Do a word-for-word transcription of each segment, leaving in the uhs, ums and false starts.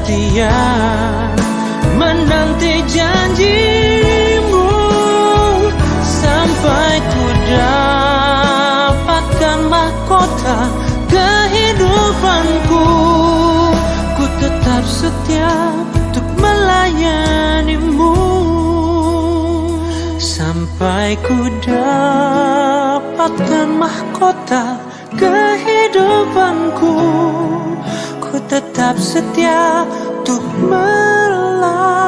Setia menanti janji-Mu sampai ku dapatkan mahkota kehidupanku. Ku tetap setia untuk melayani-Mu sampai ku dapatkan mahkota kehidupanku. Ku tetap setia untuk melayani-Mu.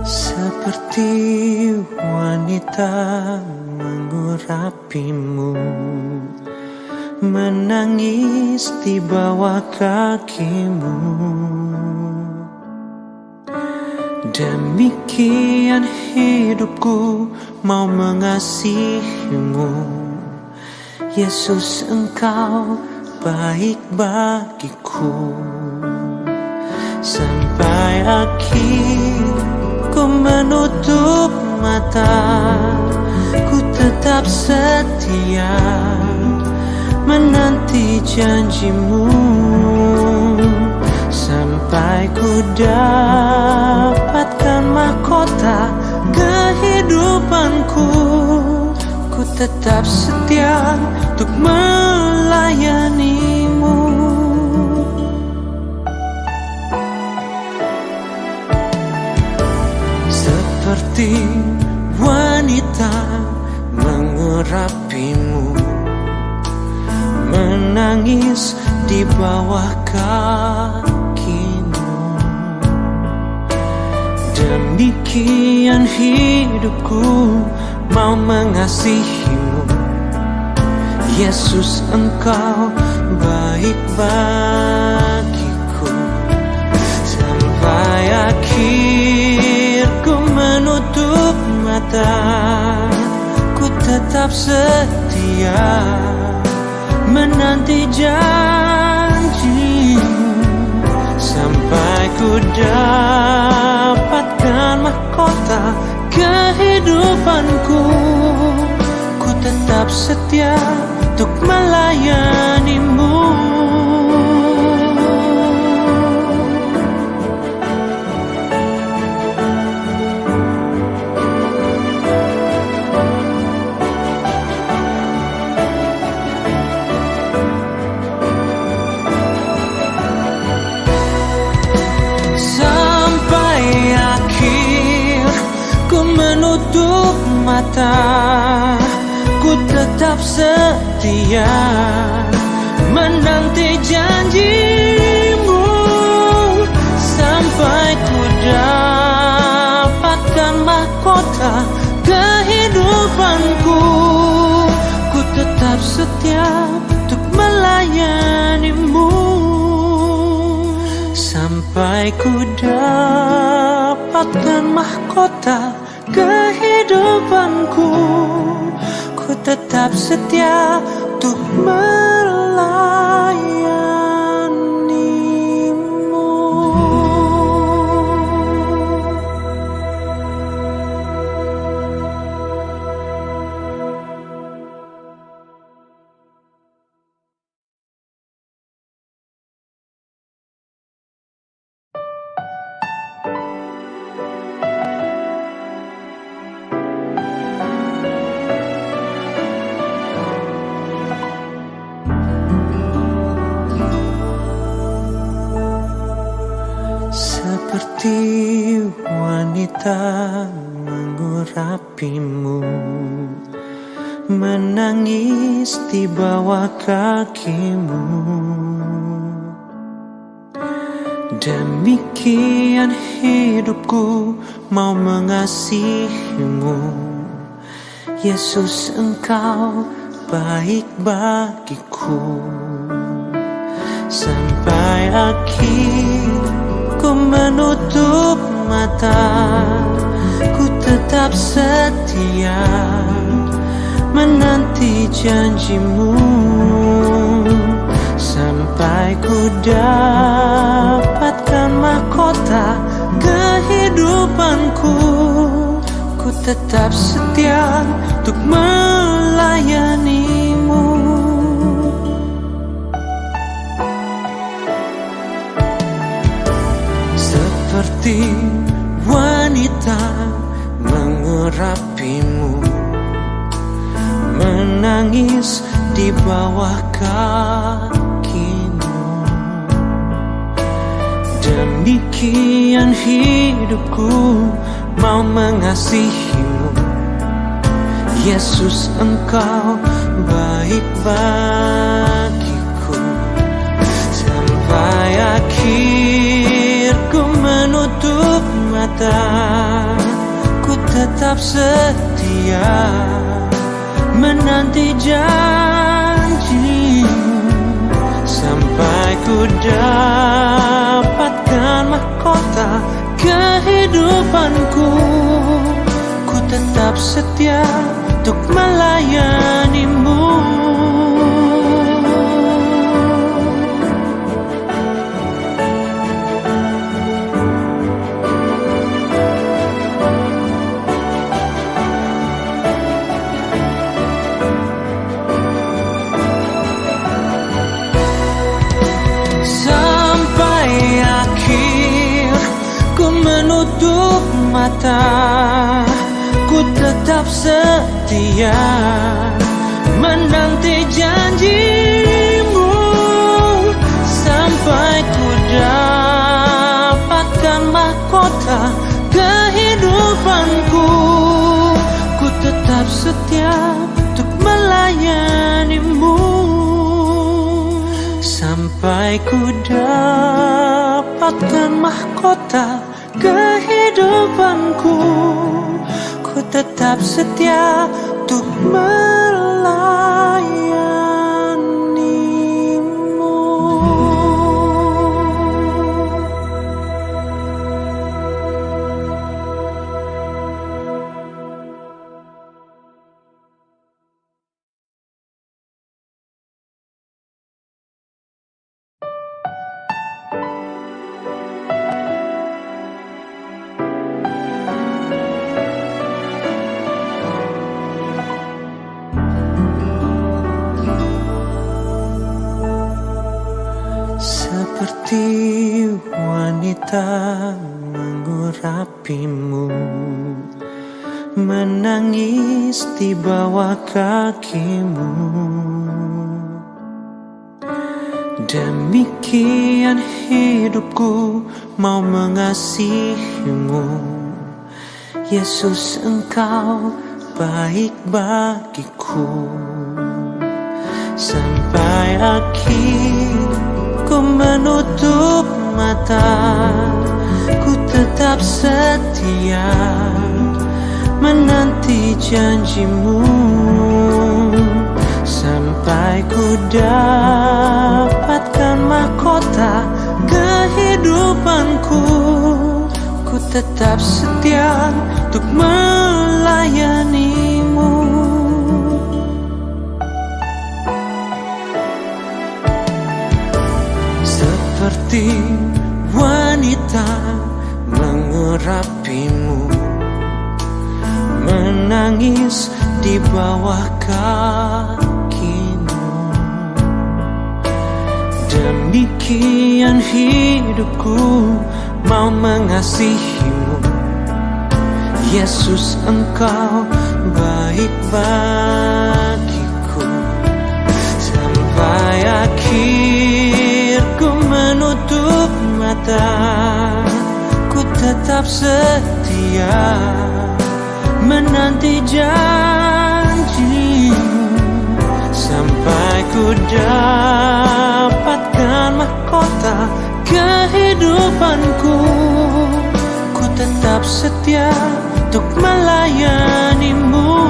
Seperti wanita mengurapi-Mu, menangis di bawah kaki-Mu. Demikian hidupku mau mengasihi-Mu. Yesus, Engkau baik bagiku. Sampai akhir ku menutup mata, ku tetap setia menanti janji-Mu. Sampai ku dapatkan mahkota kehidupanku, ku tetap setia untuk melayani-Mu. Seperti wanita mengurapi-Mu, menangis di bawah kaki-Mu. Demikian hidupku mau mengasihi-Mu. Yesus, Engkau baik bagiku. Sampai akhir ku menutup mata, ku tetap setia menanti janji-Mu. Sampai ku dapatkan mahkota kehidupanku, ku tetap setia untuk melayani-Mu. Sampai akhir ku menutup mata, ku tetap setia menanti janji-Mu. Sampai ku dapatkan mahkota kehidupanku, ku tetap setia untuk melayani-Mu. Sampai ku dapatkan mahkota kehidupanku, ku tetap setia untuk melayani-Mu. Seperti wanita mengurapi-Mu, menangis di bawah kaki-Mu. Demikian hidupku mau mengasihi-Mu. Yesus, Engkau baik bagiku. Sampai akhir ku menutup mata, ku tetap setia menanti janjimu. Sampai ku dapatkan mahkota kehidupanku, ku tetap setia untuk melayanimu. Seperti wanita mengurapimu, menangis di bawah kakimu. Demikian hidupku mau mengasihimu. Yesus, Engkau baik bagiku. Sampai akhir ku menutup mata, ku tetap setia menanti janjimu. Sampai ku dapatkan mahkota kehidupanku, ku tetap setia untuk melayanimu. Sampai akhir ku menutup mata, ku tetap setia menanti janjimu. Sampai ku dapatkan mahkota kehidupanku, ku tetap setia untuk melayanimu. Sampai ku dapatkan mahkota kehidupanku, ku tetap setia untuk melayanimu. Seperti wanita mengurapimu, menangis di bawah kakimu. Demikian hidupku mau mengasihimu. Yesus, Engkau baik bagiku. Sampai akhir ku menutup mata, ku tetap setia menanti janjimu. Sampai ku dapatkan mahkota kehidupanku, ku tetap setia untuk melayanimu. Seperti wanita mengurapimu, menangis di bawah kakimu. Demikian hidupku mau mengasihimu. Yesus, Engkau baik bagiku. Sampai akhir ku menutup mata, ku tetap setia menanti janjimu. Sampai ku dapatkan mahkota kehidupanku, ku tetap setia untuk melayanimu.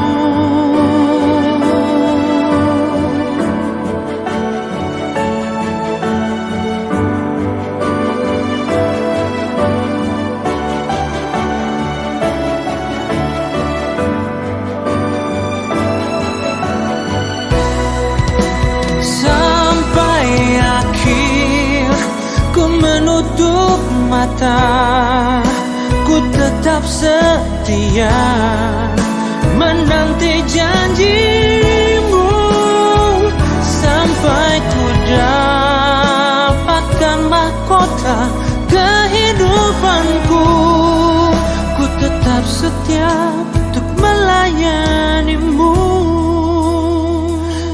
Ku tetap setia menanti janji-Mu, sampai ku dapatkan mahkota kehidupanku. Ku tetap setia untuk melayani-Mu,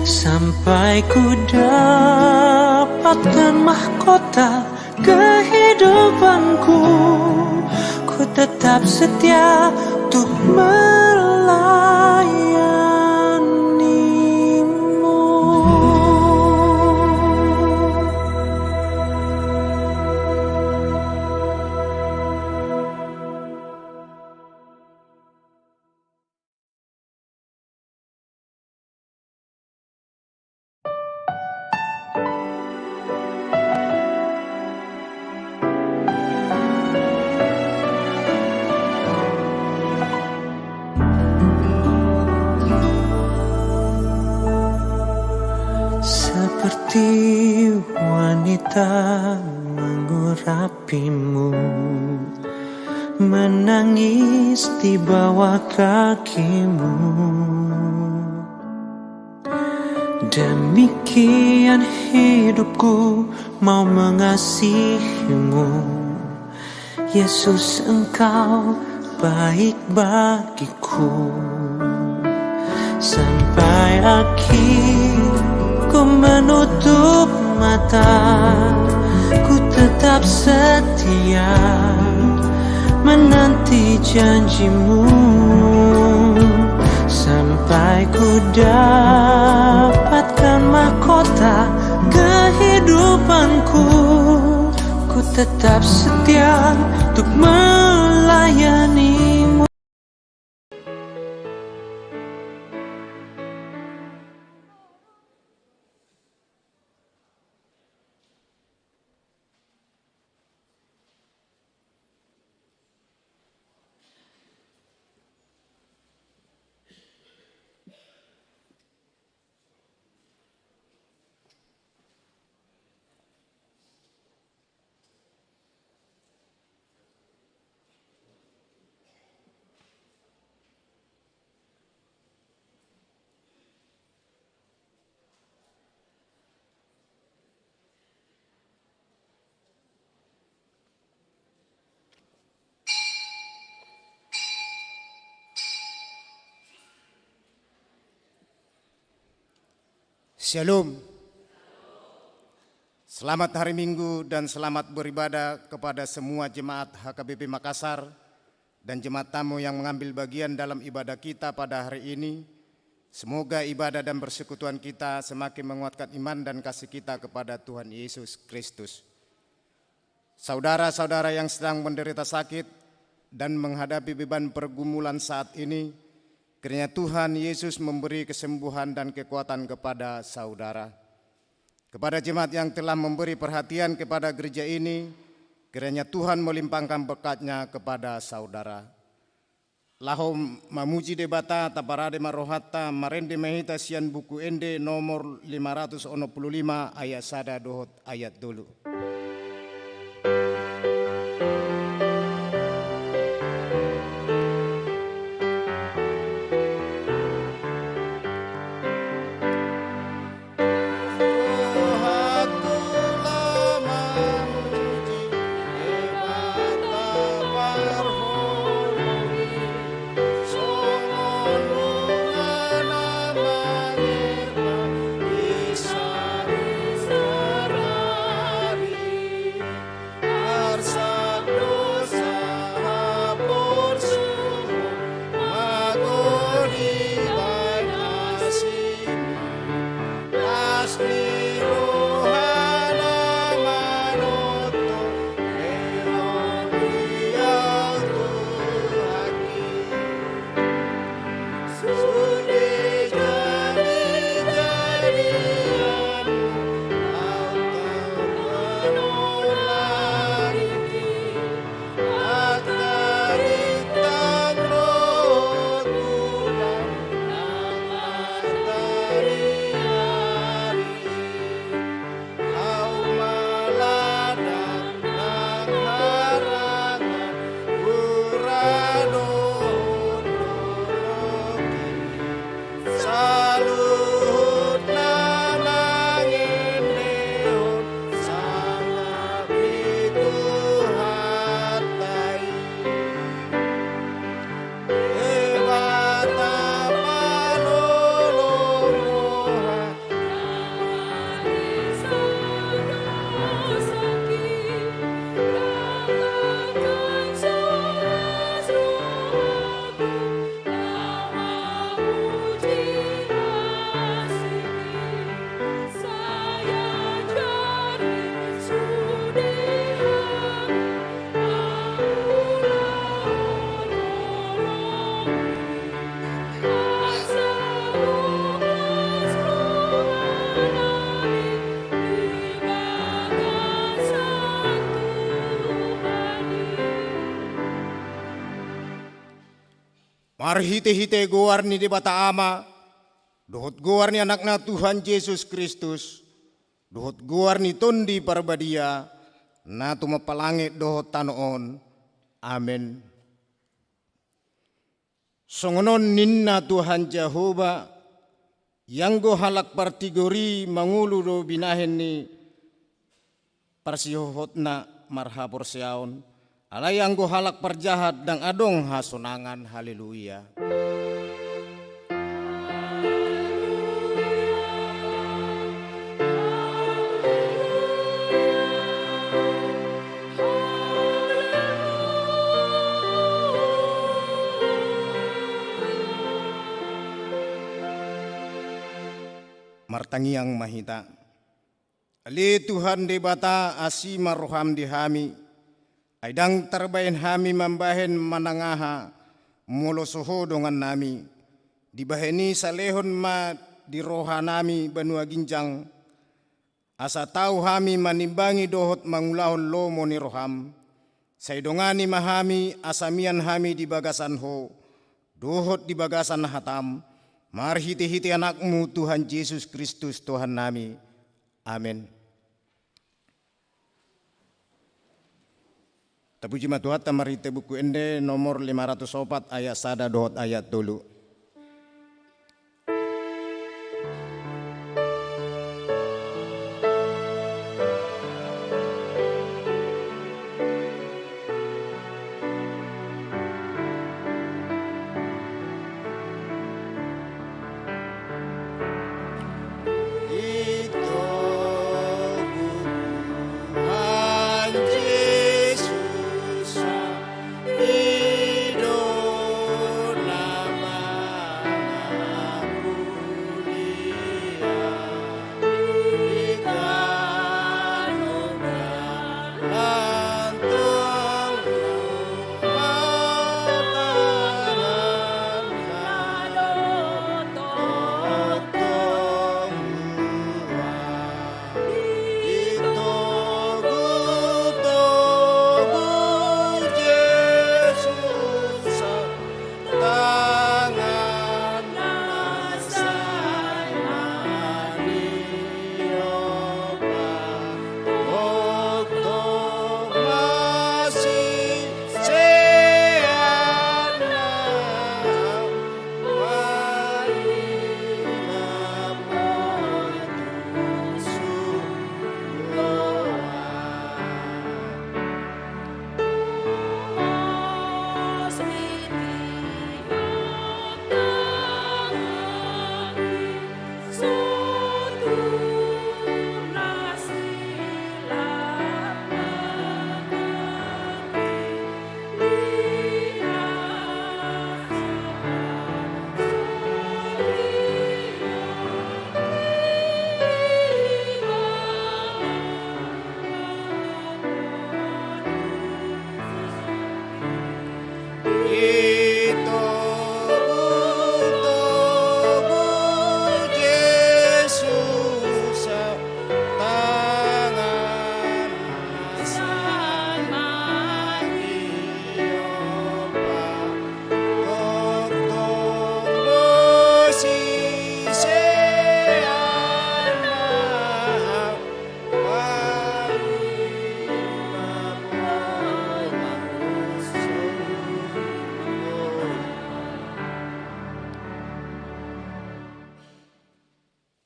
sampai ku dapatkan mahkota kehidupanku. Ku tetap setia untuk melayani-Mu. Seperti wanita mengurapi-Mu, menangis di bawah kaki-Mu. Demikian hidupku mau mengasihi-Mu. Yesus, Engkau baik bagiku. Sampai akhir ku menutup mata, ku tetap setia menanti janji-Mu, sampai ku dapatkan mahkota kehidupanku. Ku tetap setia untuk melayani-Mu. Syalom. Selamat hari Minggu dan selamat beribadah kepada semua jemaat H K B P Makassar dan jemaat tamu yang mengambil bagian dalam ibadah kita pada hari ini. Semoga ibadah dan persekutuan kita semakin menguatkan iman dan kasih kita kepada Tuhan Yesus Kristus. Saudara-saudara yang sedang menderita sakit dan menghadapi beban pergumulan saat ini, kiranya Tuhan Yesus memberi kesembuhan dan kekuatan kepada saudara. Kepada jemaat yang telah memberi perhatian kepada gereja ini, kiranya Tuhan melimpahkan berkat-Nya kepada saudara. Laho mamuji Debata, taparade ma rohanta, marende ma hita sian Buku Ende nomor lima ratus onom pulu lima, ayat sada dohot ayat tolu. Marhite-hite goar ni Debata Ama, dohot goar ni Anakna Tuhan Jesus Kristus, dohot goar ni Tondi Parbadia, na tumompa langit dohot tano on. Amen. Songon on ninna Tuhan Jahowa, ianggo halak partigor i mangolu do binahen ni parsihohotna marhaporseaon, alai anggo halak parjahat ndang adong hasonangan. Haleluya. Martangiang ma hita. Ale Tuhan Debata, asi ma roham di hami, ai ndang tarbahen hami mambahen manang aha, molo so Ho dongannami. Dibahen i salehon ma di rohanami banua ginjang, asa tau hami manimbangi dohot mangulahon lomo ni roham. Sai dongani ma hami asa mian hami di bagasan Ho, dohot di bagasan hatam, marhite-hite Anakmu Tuhan Jesus Kristus Tuhannami. Amen. Tapuji ma Tuhanta marhite Buku Ende nomor lima ratus opat ayat sada dohot ayat tolu.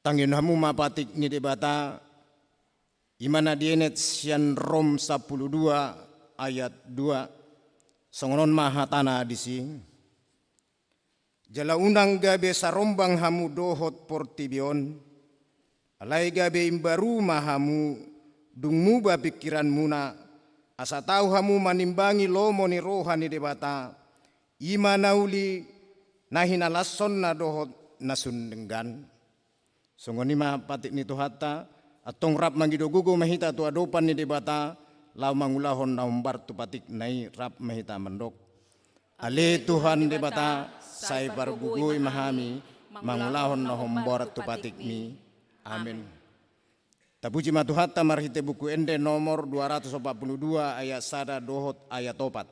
Tangihon hamu ma patik ni Debata, i ma na dienet sian Rom sampulu dua ayat dua. Songon on ma hatana disi. Jala unang gabe sarombang hamu dohot portibi on, alai gabe imbaru ma hamu, dung muba pingkiranmuna, asa tau hamu manimbangi lomo ni roha ni Debata, i ma na uli, na hinalashonna dohot na sun denggan. Songon i ma patik ni Tuhanta, antong rap mangido gogo ma hita tu adopan ni Debata, laho mangulahon na hombar tu patikna i. Rap ma hita mandok. Ale Tuhan Debata, sai pargogoi ma hami, mangulahon na hombar tu patikmi. Amen. Tapuji ma Tuhanta marhite Buku Ende nomor dua ratus opat puluh dua ayat sada dohot ayat opat.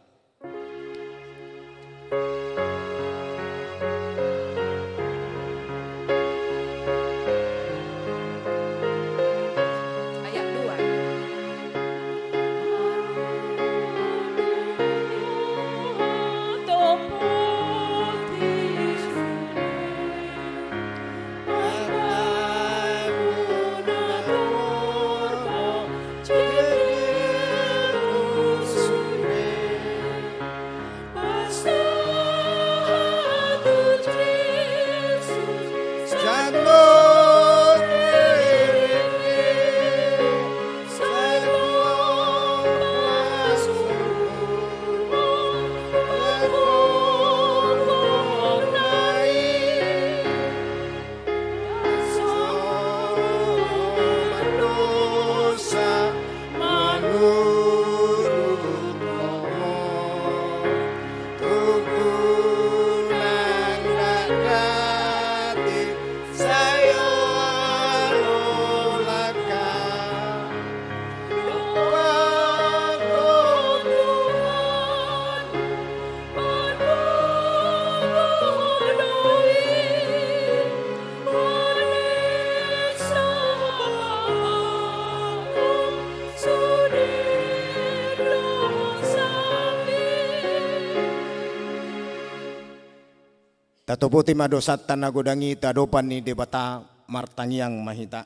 Tatopoti ma dosanta na godang i tu adopan ni Debata. Martangiang ma hita.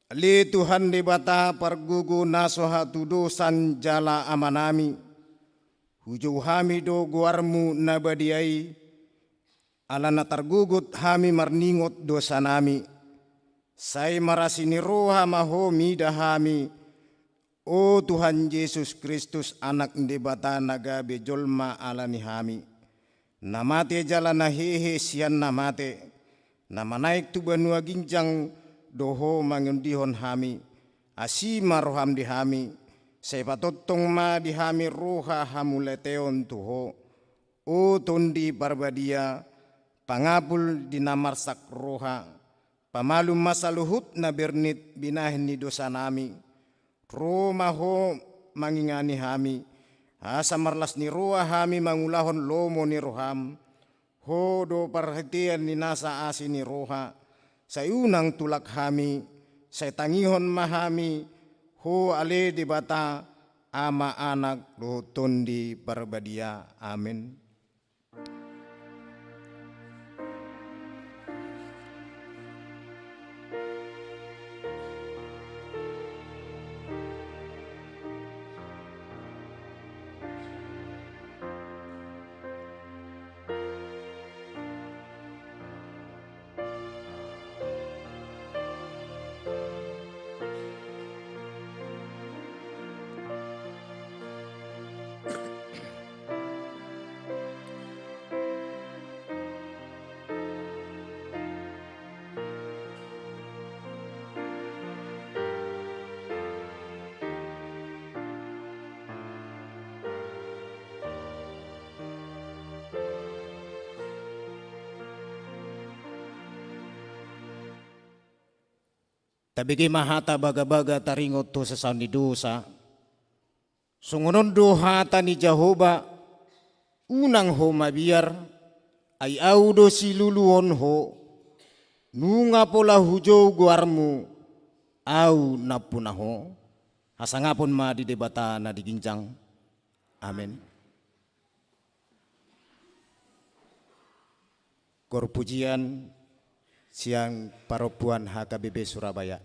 Ale Tuhan Debata pargogo na so hatudosan jala Amanami, hujou hami do goarmu na badia i, ala na targogot hami marningot dosanami, sai marasi ni roha ma Ho mida hami, O Tuhan Jesus Kristus, Anak ni Debata na gabe jolma ala ni hami, na mate jala na hehe sian na mate, na manaek tu banua ginjang do Ho mangondihon hami, asi ma roham di hami, sai patongtong ma di hami roha hamauliateon tu Ho, O Tondi Parbadia, pangapul di na marsak roha, pamalum ma saluhut na bernit binahen ni dosanami, ro ma Ho mangingani hami, asa marlas ni roha hami mangulahon lomo ni roham, Ho do parhitean ni nasa asi ni roha, sai unang tulak hami, sai tangihon ma hami, Ho ale Debata, Ama, Anak dohot Tondi Parbadia. Amen. Tabege ma hata bagabaga taringot tu hasasaon ni dosa. Songon on do hata ni Jahowa, unang ho mabiar, ai ahu do siluluhon ho, nunga pola hujou goarmu, ahu nampuna ho. Hasangapon ma di Debata na di ginjang. Amen. Koor pujian sian parompuan H K B P Surabaya.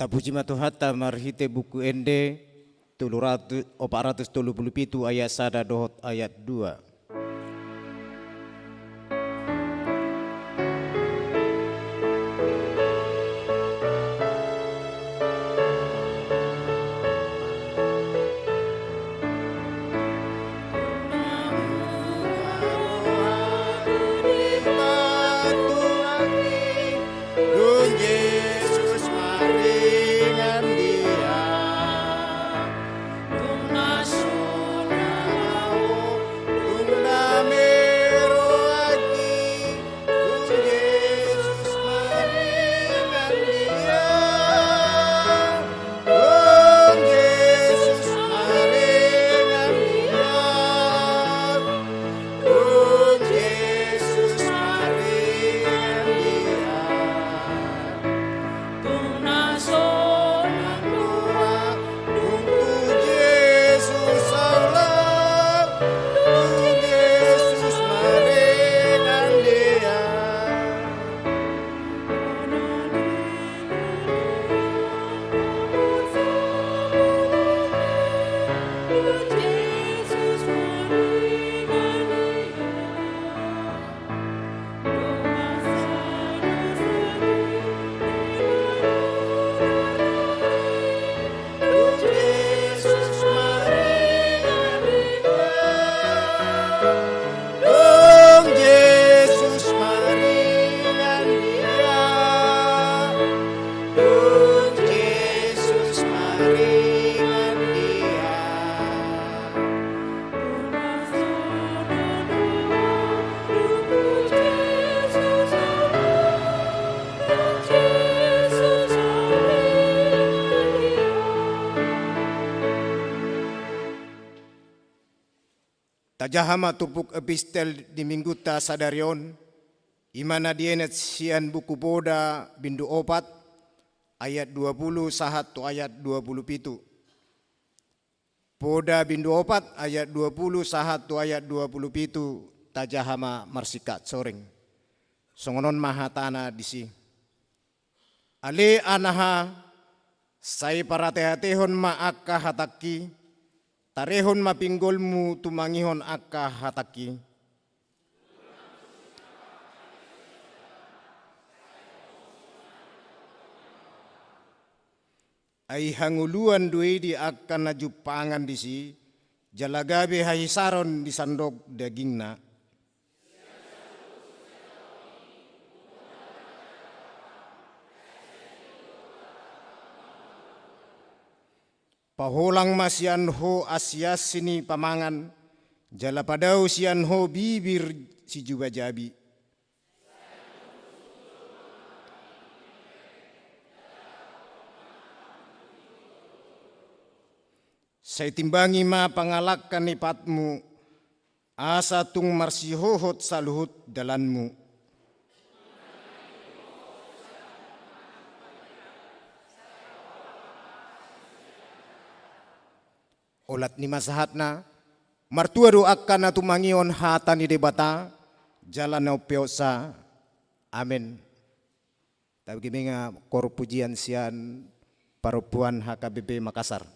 Tapuji ma Tuhanta marhite Buku Ende tolu ratus, opat ratus tolu pulu pitu ayat sada dohot ayat dua. Dung Jesus maringan dia, dung na so na laho, dung na meroaki, dung Jesus maringan dia. Dung Jesus maringan dia, dung Jesus maringan dia, dung na so na tua, dung tu Jesus saulak, dung Jesus maringan dia. Dung Jesus maringan dia, dung Jesus maringan dia. Tajaha ma turpuk epistel di minggunta sadari on, i ma na dienet sian buku Poda bindu opat ayat dua pulu sahat tu ayat dua pulu pitu. Poda bindu opat ayat dua pulu sahat tu ayat dua pulu pitu, tajaha ma marsingkat soreng. Songon on ma hatana disi. Ale anaha, sai parateatehon ma angka hatangki, tarehon ma pinggolmu tumangihon angka hatangki. Ai hangoluan do i di angka na jumpangan disi, jala gabe hahisaron di sandok dagingna. Paholang ma sian ho asiasi ni pamangan, jala padao sian ho bibir sijubajabi. Sai timbangi ma pangalangka ni patmu, asa tung marsihohot saluhut dalanmu. Olat ni ma sahatna, martua do angka na tumangihon hata ni Debata, jala na umpeopsa. Amen. Tabege ma koor pujian sian parompuan H K B P Makassar.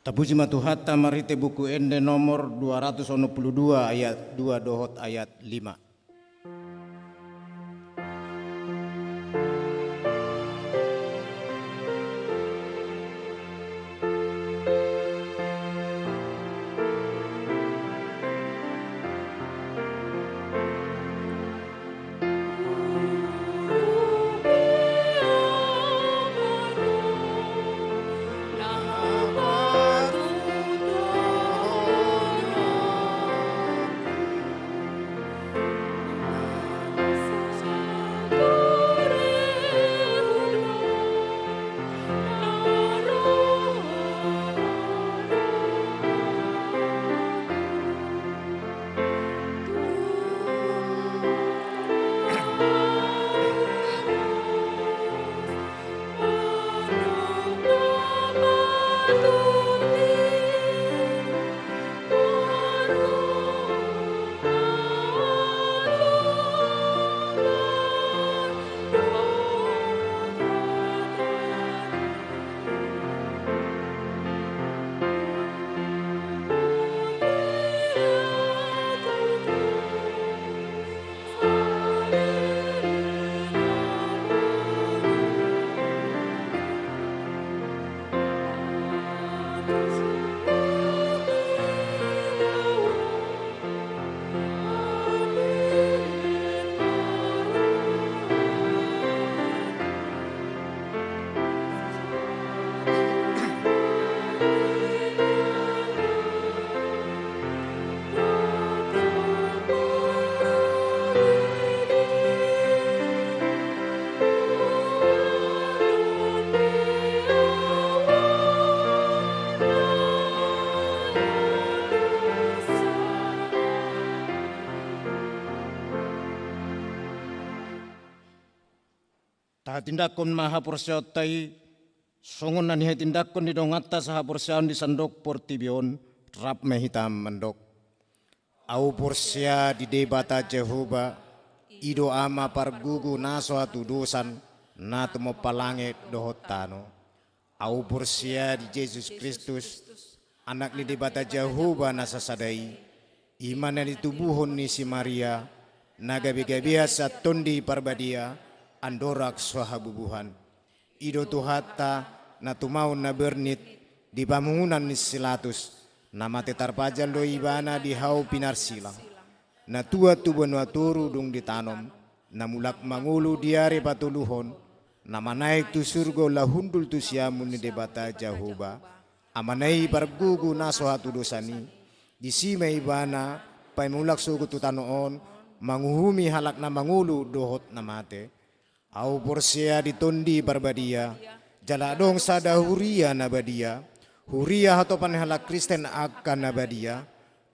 Tapuji ma Tuhanta marhite Buku Ende nomor dua ratus onom pulu dua ayat dua dohot ayat lima. Tahatindanghon ma haporseaonta i, songon na nihatindanghon ni donganta sahaporseaon di sandok portibi on. Rap ma hita mandok. Ahu porsea di Debata Jahowa, i do Ama pargugu na so hatudosan, na tumompa langit dohot tano. Ahu porsea di Jesus Kristus, Anak ni Debata Jahowa na sasada i, i ma na nitubuhon ni si Maria, na gabegabean sian Tondi Parbadia, andorang so habubuhan. I do Tuhanta, na tumaon na bernit, di pamungunan ni si Latus, na mate tarpajal do Ibana di hau pinarsilang. Na tuat tu banua toru dung ditanom, na mulak mangolu di ari patoluhon, na manaek tu surgo laho hundul tu siamun ni Debata Jahowa, Amana i pargugu na so hatudosan i, disi ma Ibana, paimulak sogot tu tano on, manguhumi halak na mangolu dohot na mate. Ahu porsea di Tondi Parbadia, jala adong sada huria na badia, huria hatopan ni halak Kristen angka na badia,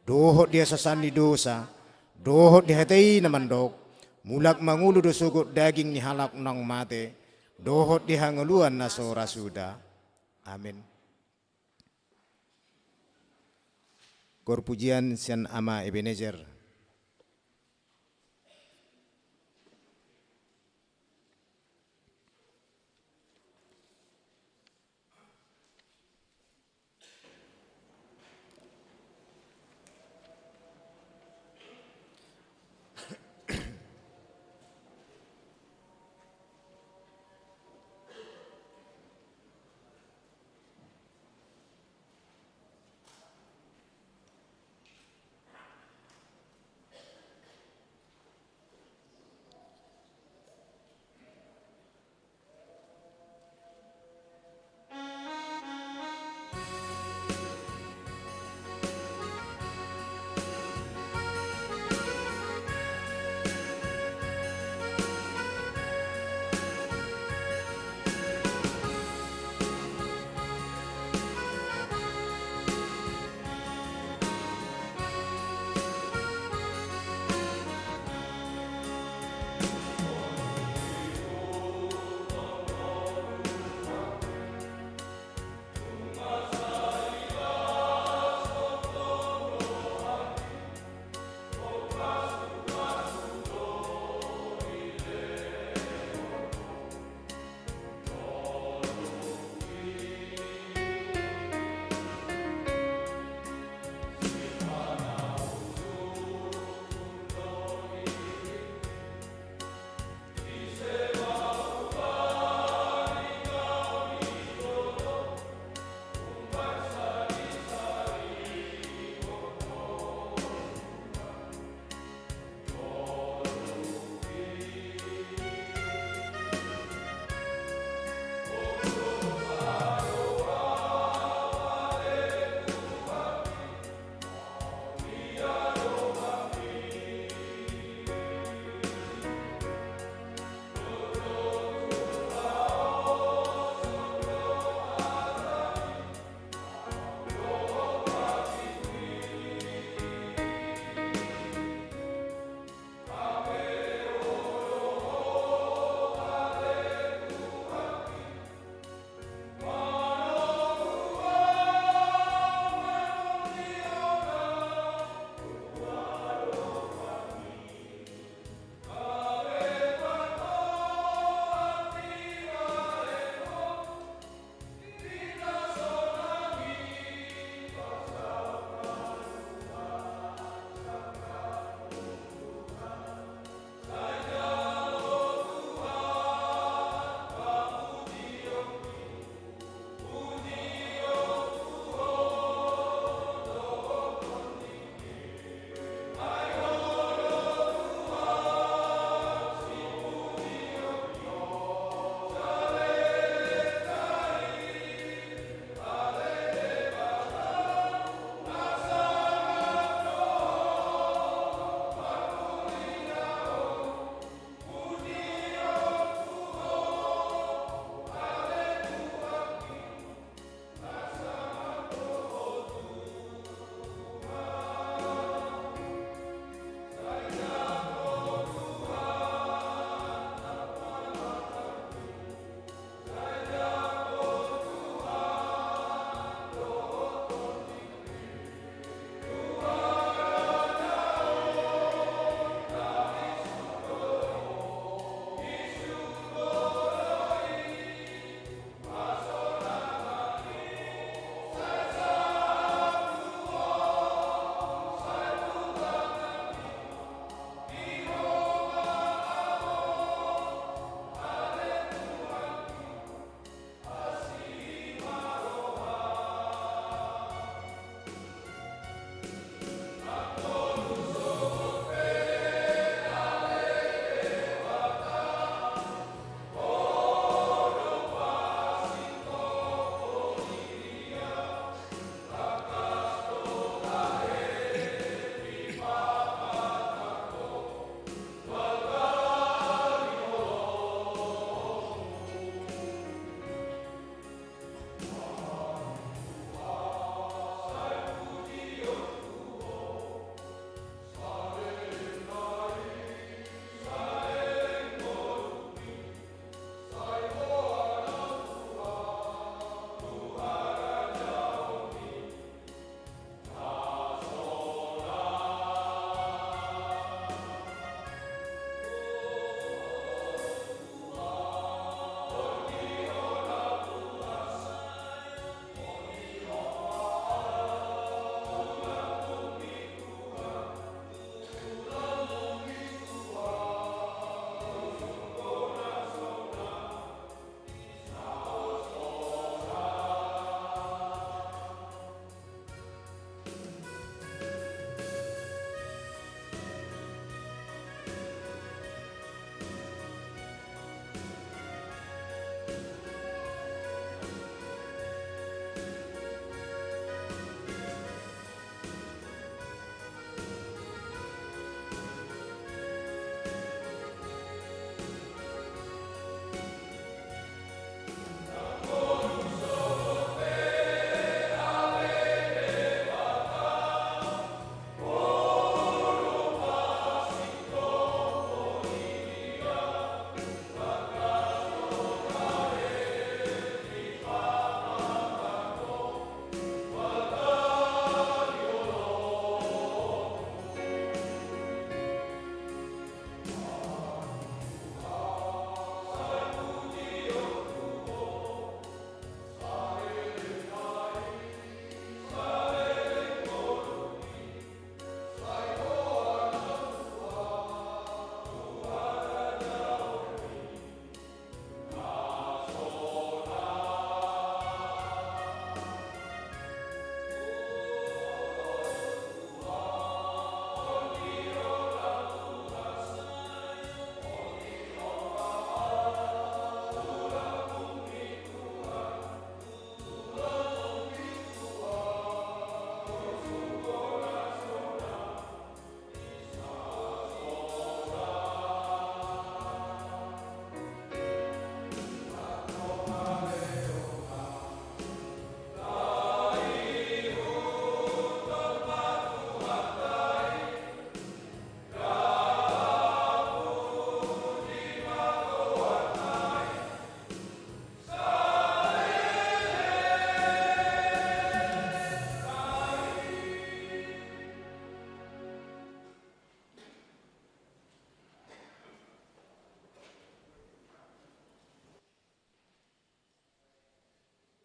dohot di hasesaan ni dosa, dohot di hata i na mandok, mulak mangolu do sogot daging ni halak naung mate, dohot di hangoluan na so ra suda. Amen. Koor pujian sian Ama Ebenezer.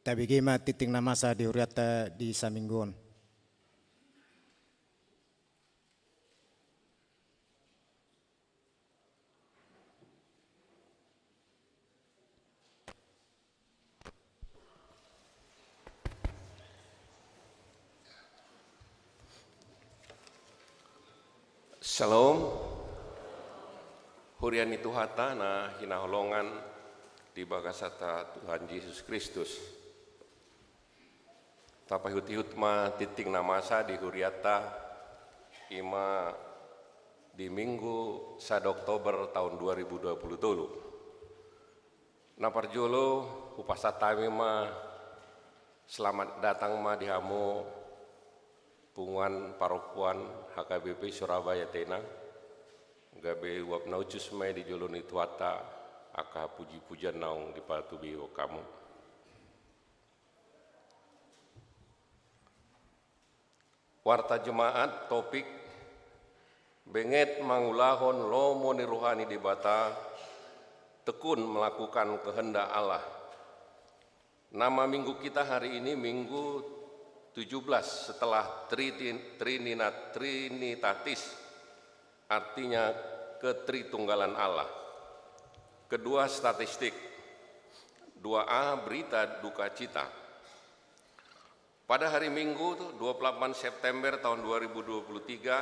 Tabege ma tingting na masa di hurianta di saminggu on. Syalom. Huria ni Tuhanta na hinaholongan di bagasan Tuhan Jesus Kristus. Tapaihut-ihut ma tingting na masa di hurianta, i ma di Minggu sada Oktober taon dua ribu dua puluh tolu. Na parjolo, hupasahat hami ma selamat datang ma di hamu punguan parompuan H K B P Surabaya Tena, gabe uap na ucus ma i di jolo ni Tuhanta, angka puji-pujian naung dipatubegehon hamu. Warta Jemaat, topik: Benget mangulahon lomo ni roha ni Debata, tekun melakukan kehendak Allah. Nama minggu kita hari ini Minggu tujuh belas setelah Triti-, Trinina-, Trinitatis, artinya Ketritunggalan Allah. Kedua, statistik. Dua A, berita duka cita. Pada hari Minggu, dua puluh delapan September tahun dua ribu dua puluh tiga,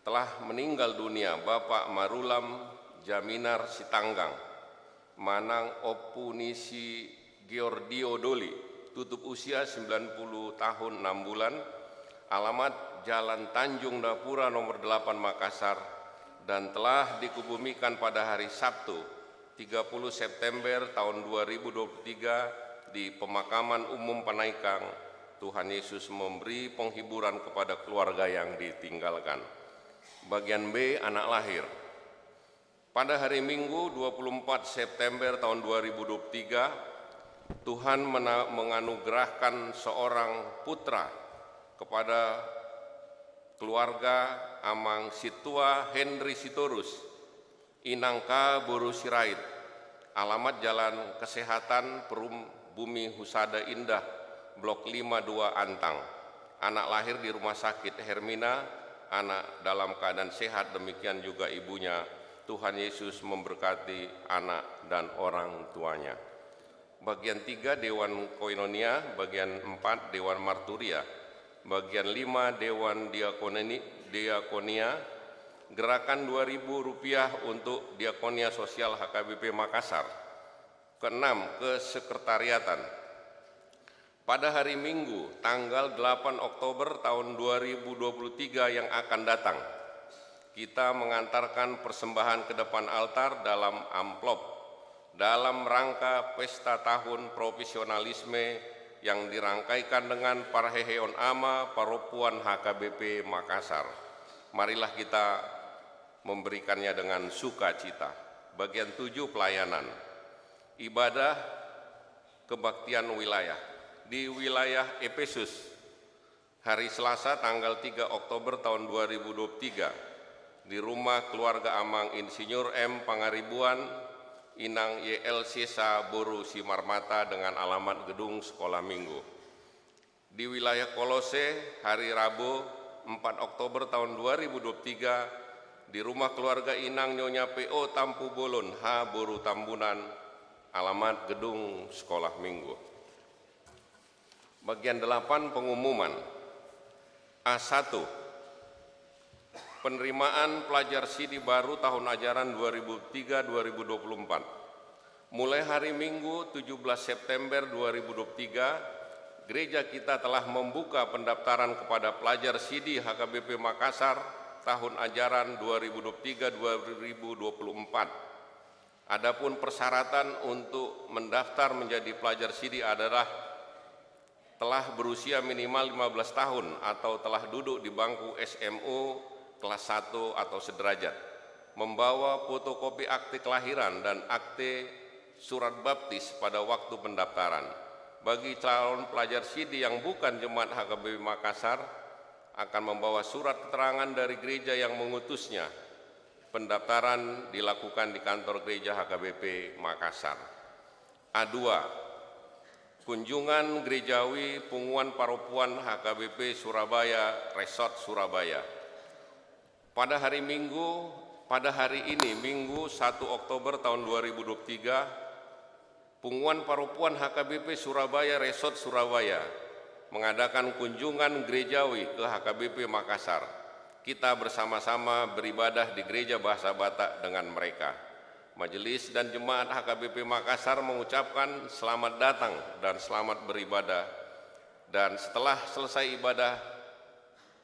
telah meninggal dunia Bapak Marulam Jaminar Sitanggang, manang Ompu ni si Giordio Doli, tutup usia sembilan puluh tahun enam bulan, alamat Jalan Tanjung Dapura nomor delapan, Makassar, dan telah dikebumikan pada hari Sabtu, tiga puluh September tahun dua ribu dua puluh tiga, di pemakaman umum Panaikang. Tuhan Yesus memberi penghiburan kepada keluarga yang ditinggalkan. Bagian B, anak lahir. Pada hari Minggu, dua puluh empat September tahun dua ribu dua puluh tiga, Tuhan mena-, menganugerahkan seorang putra kepada keluarga Amang Sintua Henry Sitorus, Inang Ka Boru Sirait, alamat Jalan Kesehatan, Perum Bumi Husada Indah, Blok lima dua Antang. Anak lahir di Rumah Sakit Hermina, anak dalam keadaan sehat, demikian juga ibunya. Tuhan Yesus memberkati anak dan orang tuanya. Bagian tiga, Dewan Koinonia, bagian empat, Dewan Marturia, bagian lima, Dewan Diakoni-, Diakonia, gerakan dua ribu rupiah untuk Diakonia Sosial H K B P Makassar. Keenam, kesekretariatan. Pada hari Minggu, tanggal delapan Oktober tahun dua ribu dua puluh tiga yang akan datang, kita mengantarkan persembahan ke depan altar dalam amplop dalam rangka pesta tahun profesionalisme yang dirangkaikan dengan parheheon ama parompuan H K B P Makassar. Marilah kita memberikannya dengan sukacita. Bagian tujuh, pelayanan. Ibadah kebaktian wilayah. Di wilayah Epesus, hari Selasa tanggal tiga Oktober tahun dua ribu dua puluh tiga, di rumah keluarga Amang Insinyur M Pangaribuan, Inang Y L Sesa Boru Simarmata dengan alamat Gedung Sekolah Minggu. Di wilayah Kolose, hari Rabu empat Oktober tahun dua ribu dua puluh tiga, di rumah keluarga Inang Nyonya P O Tampubolon H Boru Tambunan, alamat Gedung Sekolah Minggu. Bagian delapan, pengumuman. A satu. Penerimaan pelajar sidi baru tahun ajaran dua ribu tiga dua ribu dua puluh empat. Mulai hari Minggu tujuh belas September dua ribu dua puluh tiga, gereja kita telah membuka pendaftaran kepada pelajar sidi H K B P Makassar tahun ajaran dua ribu dua puluh tiga dua ribu dua puluh empat. Adapun persyaratan untuk mendaftar menjadi pelajar sidi adalah telah berusia minimal lima belas tahun atau telah duduk di bangku S M U kelas satu atau sederajat, membawa fotokopi akte kelahiran dan akte surat baptis pada waktu pendaftaran. Bagi calon pelajar sidi yang bukan jemaat H K B P Makassar, akan membawa surat keterangan dari gereja yang mengutusnya. Pendaftaran dilakukan di kantor gereja H K B P Makassar. A dua. Kunjungan Gerejawi Punguan Parompuan H K B P Surabaya, Resort Surabaya. Pada hari Minggu, pada hari ini, Minggu satu Oktober tahun dua ribu dua puluh tiga, Punguan Parompuan H K B P Surabaya, Resort Surabaya, mengadakan kunjungan gerejawi ke H K B P Makassar. Kita bersama-sama beribadah di Gereja Bahasa Batak dengan mereka. Majelis dan jemaat H K B P Makassar mengucapkan selamat datang dan selamat beribadah. Dan setelah selesai ibadah,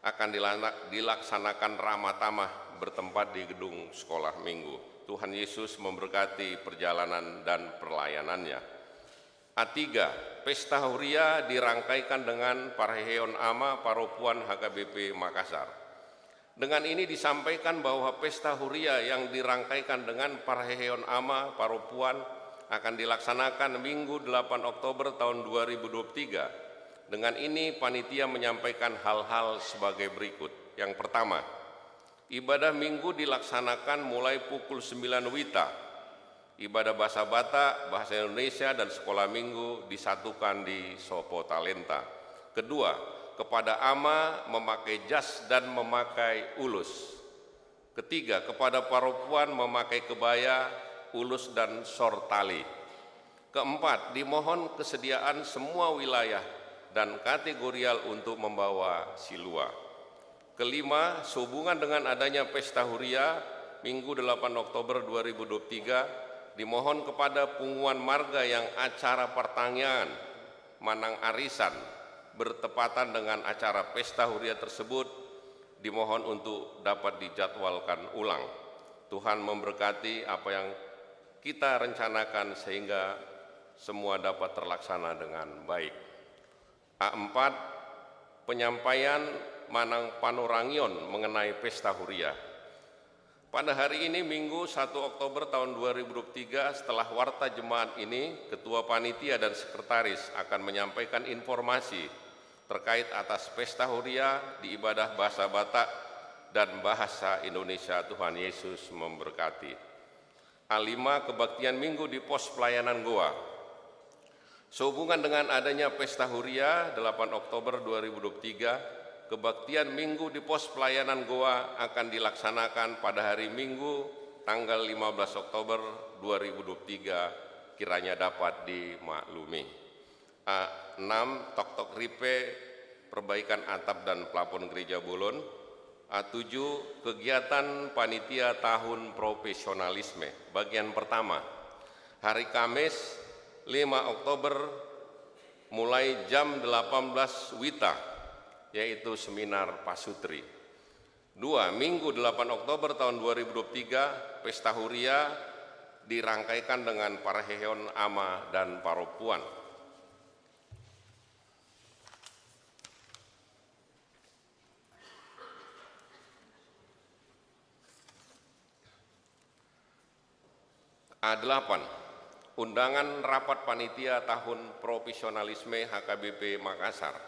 akan dilana-, dilaksanakan ramah tamah bertempat di gedung sekolah minggu. Tuhan Yesus memberkati perjalanan dan pelayanannya. A tiga, Pesta Huria dirangkaikan dengan parheheon ama Parompuan H K B P Makassar. Dengan ini disampaikan bahwa Pesta Huria yang dirangkaikan dengan parheheon ama Parompuan akan dilaksanakan Minggu delapan Oktober tahun dua ribu dua puluh tiga. Dengan ini panitia menyampaikan hal-hal sebagai berikut. Yang pertama, ibadah Minggu dilaksanakan mulai pukul sembilan wita. Ibadah bahasa Batak, bahasa Indonesia, dan sekolah minggu disatukan di Sopo Talenta. Kedua, kepada ama memakai jas dan memakai ulus. Ketiga, kepada Parompuan memakai kebaya, ulus, dan sor tali. Keempat, dimohon kesediaan semua wilayah dan kategorial untuk membawa silua. Kelima, sehubungan dengan adanya Pesta Huria, Minggu delapan Oktober dua ribu dua puluh tiga, dimohon kepada punguan marga yang acara partangiangan manang arisan bertepatan dengan acara Pesta Huria tersebut, dimohon untuk dapat dijadwalkan ulang. Tuhan memberkati apa yang kita rencanakan sehingga semua dapat terlaksana dengan baik. A empat, penyampaian manang panorangion mengenai Pesta Huria. Pada hari ini, Minggu satu Oktober tahun dua ribu dua puluh tiga, setelah warta jemaat ini, Ketua Panitia dan Sekretaris akan menyampaikan informasi terkait atas Pesta Huria di ibadah bahasa Batak dan bahasa Indonesia. Tuhan Yesus memberkati. A lima, kebaktian Minggu di pos pelayanan Goa. Sehubungan dengan adanya Pesta Huria delapan Oktober dua ribu dua puluh tiga, kebaktian Minggu di pos pelayanan Goa akan dilaksanakan pada hari Minggu tanggal lima belas Oktober dua ribu dua puluh tiga, kiranya dapat dimaklumi. A enam, toktok ripe, perbaikan atap dan plafon Gereja Bolon. A tujuh, kegiatan panitia tahun profesionalisme. Bagian pertama, hari Kamis, lima Oktober, mulai jam delapan belas wita, yaitu seminar pasutri. Dua, Minggu delapan Oktober tahun dua ribu dua puluh tiga, Pesta Huria dirangkaikan dengan parheheon ama dan parompuan. A delapan, undangan rapat panitia tahun profesionalisme H K B P Makassar.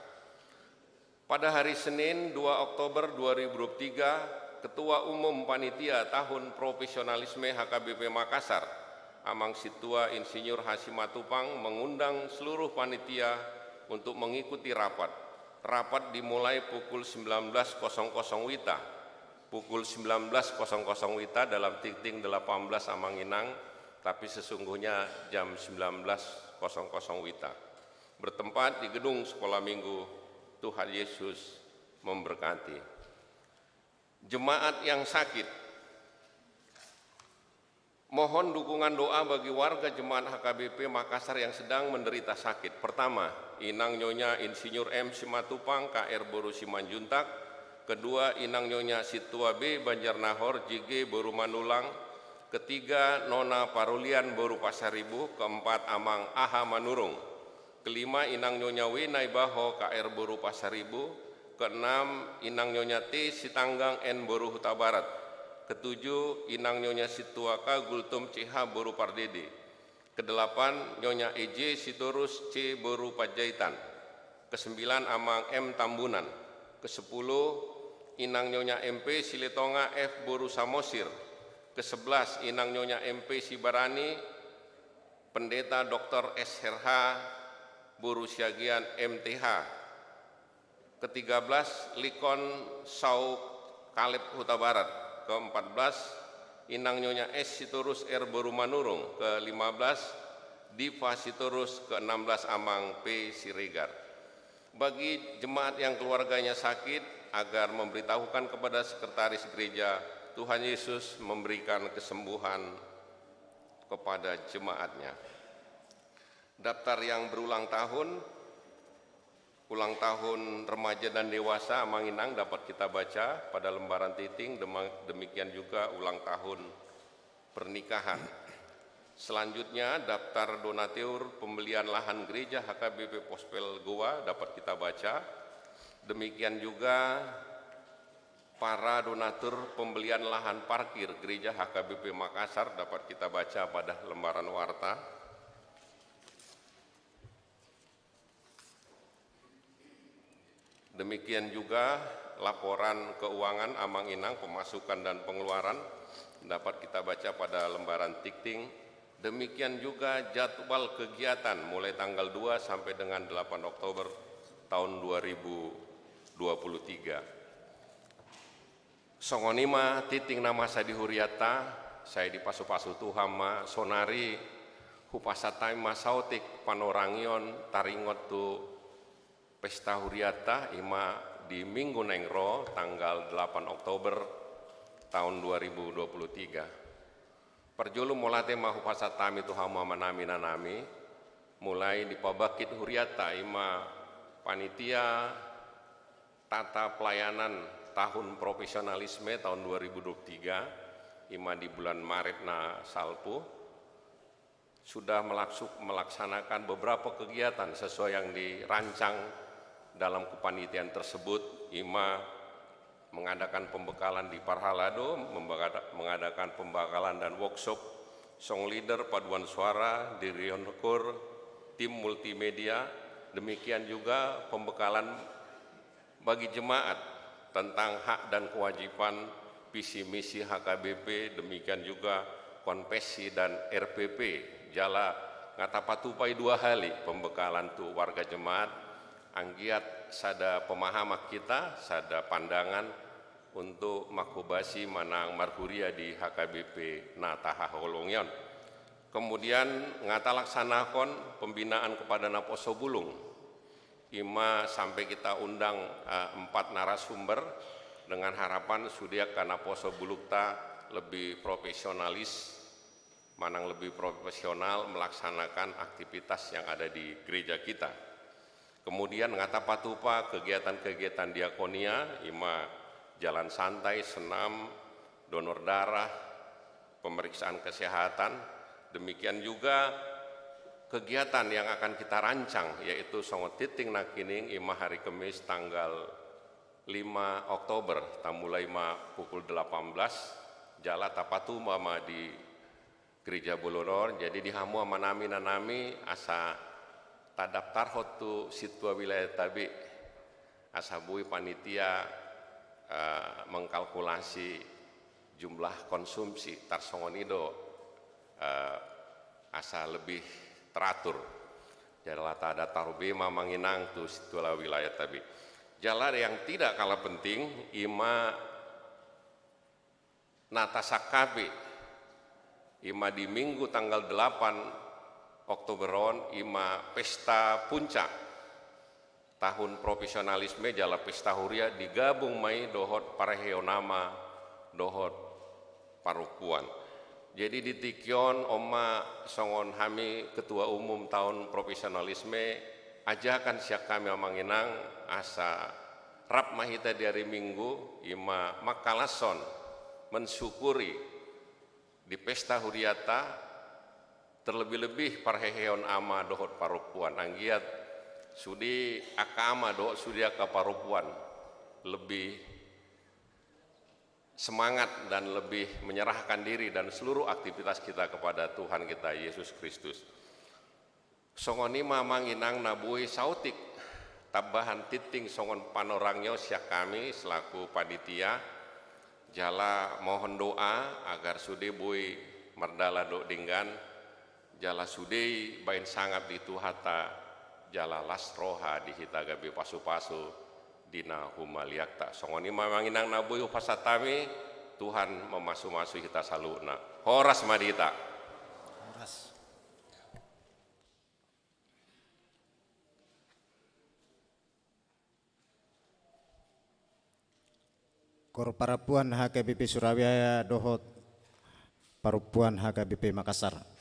Pada hari Senin, dua Oktober dua ribu dua puluh tiga, Ketua Umum Panitia Tahun Profesionalisme H K B P Makassar, Amang Sintua Insinyur H. Simatupang, mengundang seluruh panitia untuk mengikuti rapat. Rapat dimulai pukul sembilan belas kosong kosong wita. Pukul sembilan belas kosong kosong wita, dalam tingting delapan belas, Amang Inang, tapi sesungguhnya jam sembilan belas kosong kosong wita. Bertempat di gedung sekolah minggu. Tuhan Yesus memberkati. Jemaat yang sakit. Mohon dukungan doa bagi warga jemaat H K B P Makassar yang sedang menderita sakit. Pertama, Inang Nyonya Insinyur M. Simatupang, K R boru Simanjuntak. Kedua, Inang Nyonya Sintua B. Banjarnahor, J G boru Manulang. Ketiga, Nona Parulian boru Pasaribu. Keempat, Amang Aha Manurung. Kelima, Inang Nyonya W. Naibaho, K R boru Pasaribu. Keenam, Inang Nyonya T. Sitanggang, N boru Hutabarat. Ketujuh, Inang Nyonya Sintua K. Gultom, C H boru Pardede. Kedelapan, Nyonya E J Sitorus, C boru Panjaitan. Kesembilan, Amang M Tambunan. Kesepuluh, Inang Nyonya M P Siletonga, F boru Samosir. Kesebelas, Inang Nyonya M P Sibarani, Pendeta Doktor S R H, Boru Siagian M T H. Ketiga belas, Likon Sau Kaleb Hutabarat. Keempat belas, Inang Nyonya S Sitorus R Boru Manurung. Kelima belas, Diva Sitorus. Keenam belas, Amang P Siregar. Bagi jemaat yang keluarganya sakit, agar memberitahukan kepada sekretaris gereja, Tuhan Yesus memberikan kesembuhan kepada jemaatnya. Daftar yang berulang tahun, ulang tahun remaja dan dewasa, Amang Inang, dapat kita baca pada lembaran titik, dema-, demikian juga ulang tahun pernikahan. Selanjutnya, daftar donatur pembelian lahan gereja H K B P Pospel Gowa dapat kita baca. Demikian juga para donatur pembelian lahan parkir gereja H K B P Makassar dapat kita baca pada lembaran warta. Demikian juga laporan keuangan, Amang Inang, pemasukan dan pengeluaran dapat kita baca pada lembaran titik. Demikian juga jadwal kegiatan mulai tanggal dua sampai dengan delapan Oktober tahun dua ribu dua puluh tiga. Songon i ma titik na masa di hurianta, sai dipasupasu Tuhan ma. Saonari hupasahat hami ma saotik panorangion taringot tu pesta hurianta, i ma di minggu naeng ro, tanggal delapan Oktober tahun dua ribu dua puluh tiga. Parjolo mauliate ma hupasahat hami tu hamu amanami inanami, mulai di pambangkit hurianta, i ma panitia tata pelayanan tahun profesionalisme tahun dua ribu dua puluh tiga, i ma di bulan Maret na salpu, sudah melaksuk-, melaksanakan beberapa kegiatan sesuai yang dirancang dalam kepanitiaan tersebut, i ma mengadakan pembekalan di parhalado, membagada-, mengadakan pembekalan dan workshop song leader, paduan suara, dirion koor, tim multimedia, demikian juga pembekalan bagi jemaat tentang hak dan kewajiban, visi misi H K B P, demikian juga konfesi dan R P P. Jala nga tapatupa i dua hali pembekalan tu warga jemaat, anggiat sada pemahaman hita, sada pandangan untuk manghobasi manang marhuria di H K B P na tahaholongi on. Kemudian nga talaksanahon pembinaan kepada naposo bulung. I ma sampai kita undang, eh, empat narasumber dengan harapan sude angka naposo bulungta lebih profesionalis, manang lebih profesional melaksanakan aktivitas yang ada di gereja kita. Kemudian nga tapatupa kegiatan-kegiatan diakonia, i ma jalan santai, senam, donor darah, pemeriksaan kesehatan. Demikian juga kegiatan yang akan kita rancang, yaitu songon titik nangkining, i ma hari Kemis tanggal lima Oktober, tamulai ma pukul delapan belas, jala tapatupa ma di Gereja Bolon on. Jadi di hamu amanami inanami, asa tadaftarhon tu sintua wilayahta be, asa boi panitia, eh, mengkalkulasi jumlah konsumsi, tarsongon i do, eh, asa lebih teratur. Jala tadaftar be ma Amang Inang tu sintua wilayahta be. Jala yang tidak kalah penting, i ma na tasangkapi, i ma di Minggu tanggal delapan Oktober on, i ma pesta puncak tahun profesionalisme jala pesta huria, digabung ma i dohot parheheon ama dohot parompuan. Jadi di tingki on, on ma songon hami ketua umum tahun profesionalisme, ajakan sian hami Amang Inang, asa rap ma hita di ari Minggu, i ma mangkalashon, mensyukuri di pesta hurianta, terlebih-lebih parheheon ama dohot parompuan. Anggiat sude angka ama dohot sude angka parompuan lebih semangat dan lebih menyerahkan diri dan seluruh aktivitas kita kepada Tuhan kita Yesus Kristus. Songon i ma Amang Inang na boi saotik tambahan tingting songon panorangion sian hami selaku panitia, jala mohon doa agar sude boi mardalan dohot denggan, jala sude i baen sangap di Tuhanta Jala las roha di hita gabe pasu-pasu di na humaliangta. Songon i ma amang inang na boi hupasahat hami, Tuhan mamasumasu hita saluhutna. Horas ma di hita. Horas. Kor parampuan H K B P Surabaya dohot parampuan H K B P Makassar.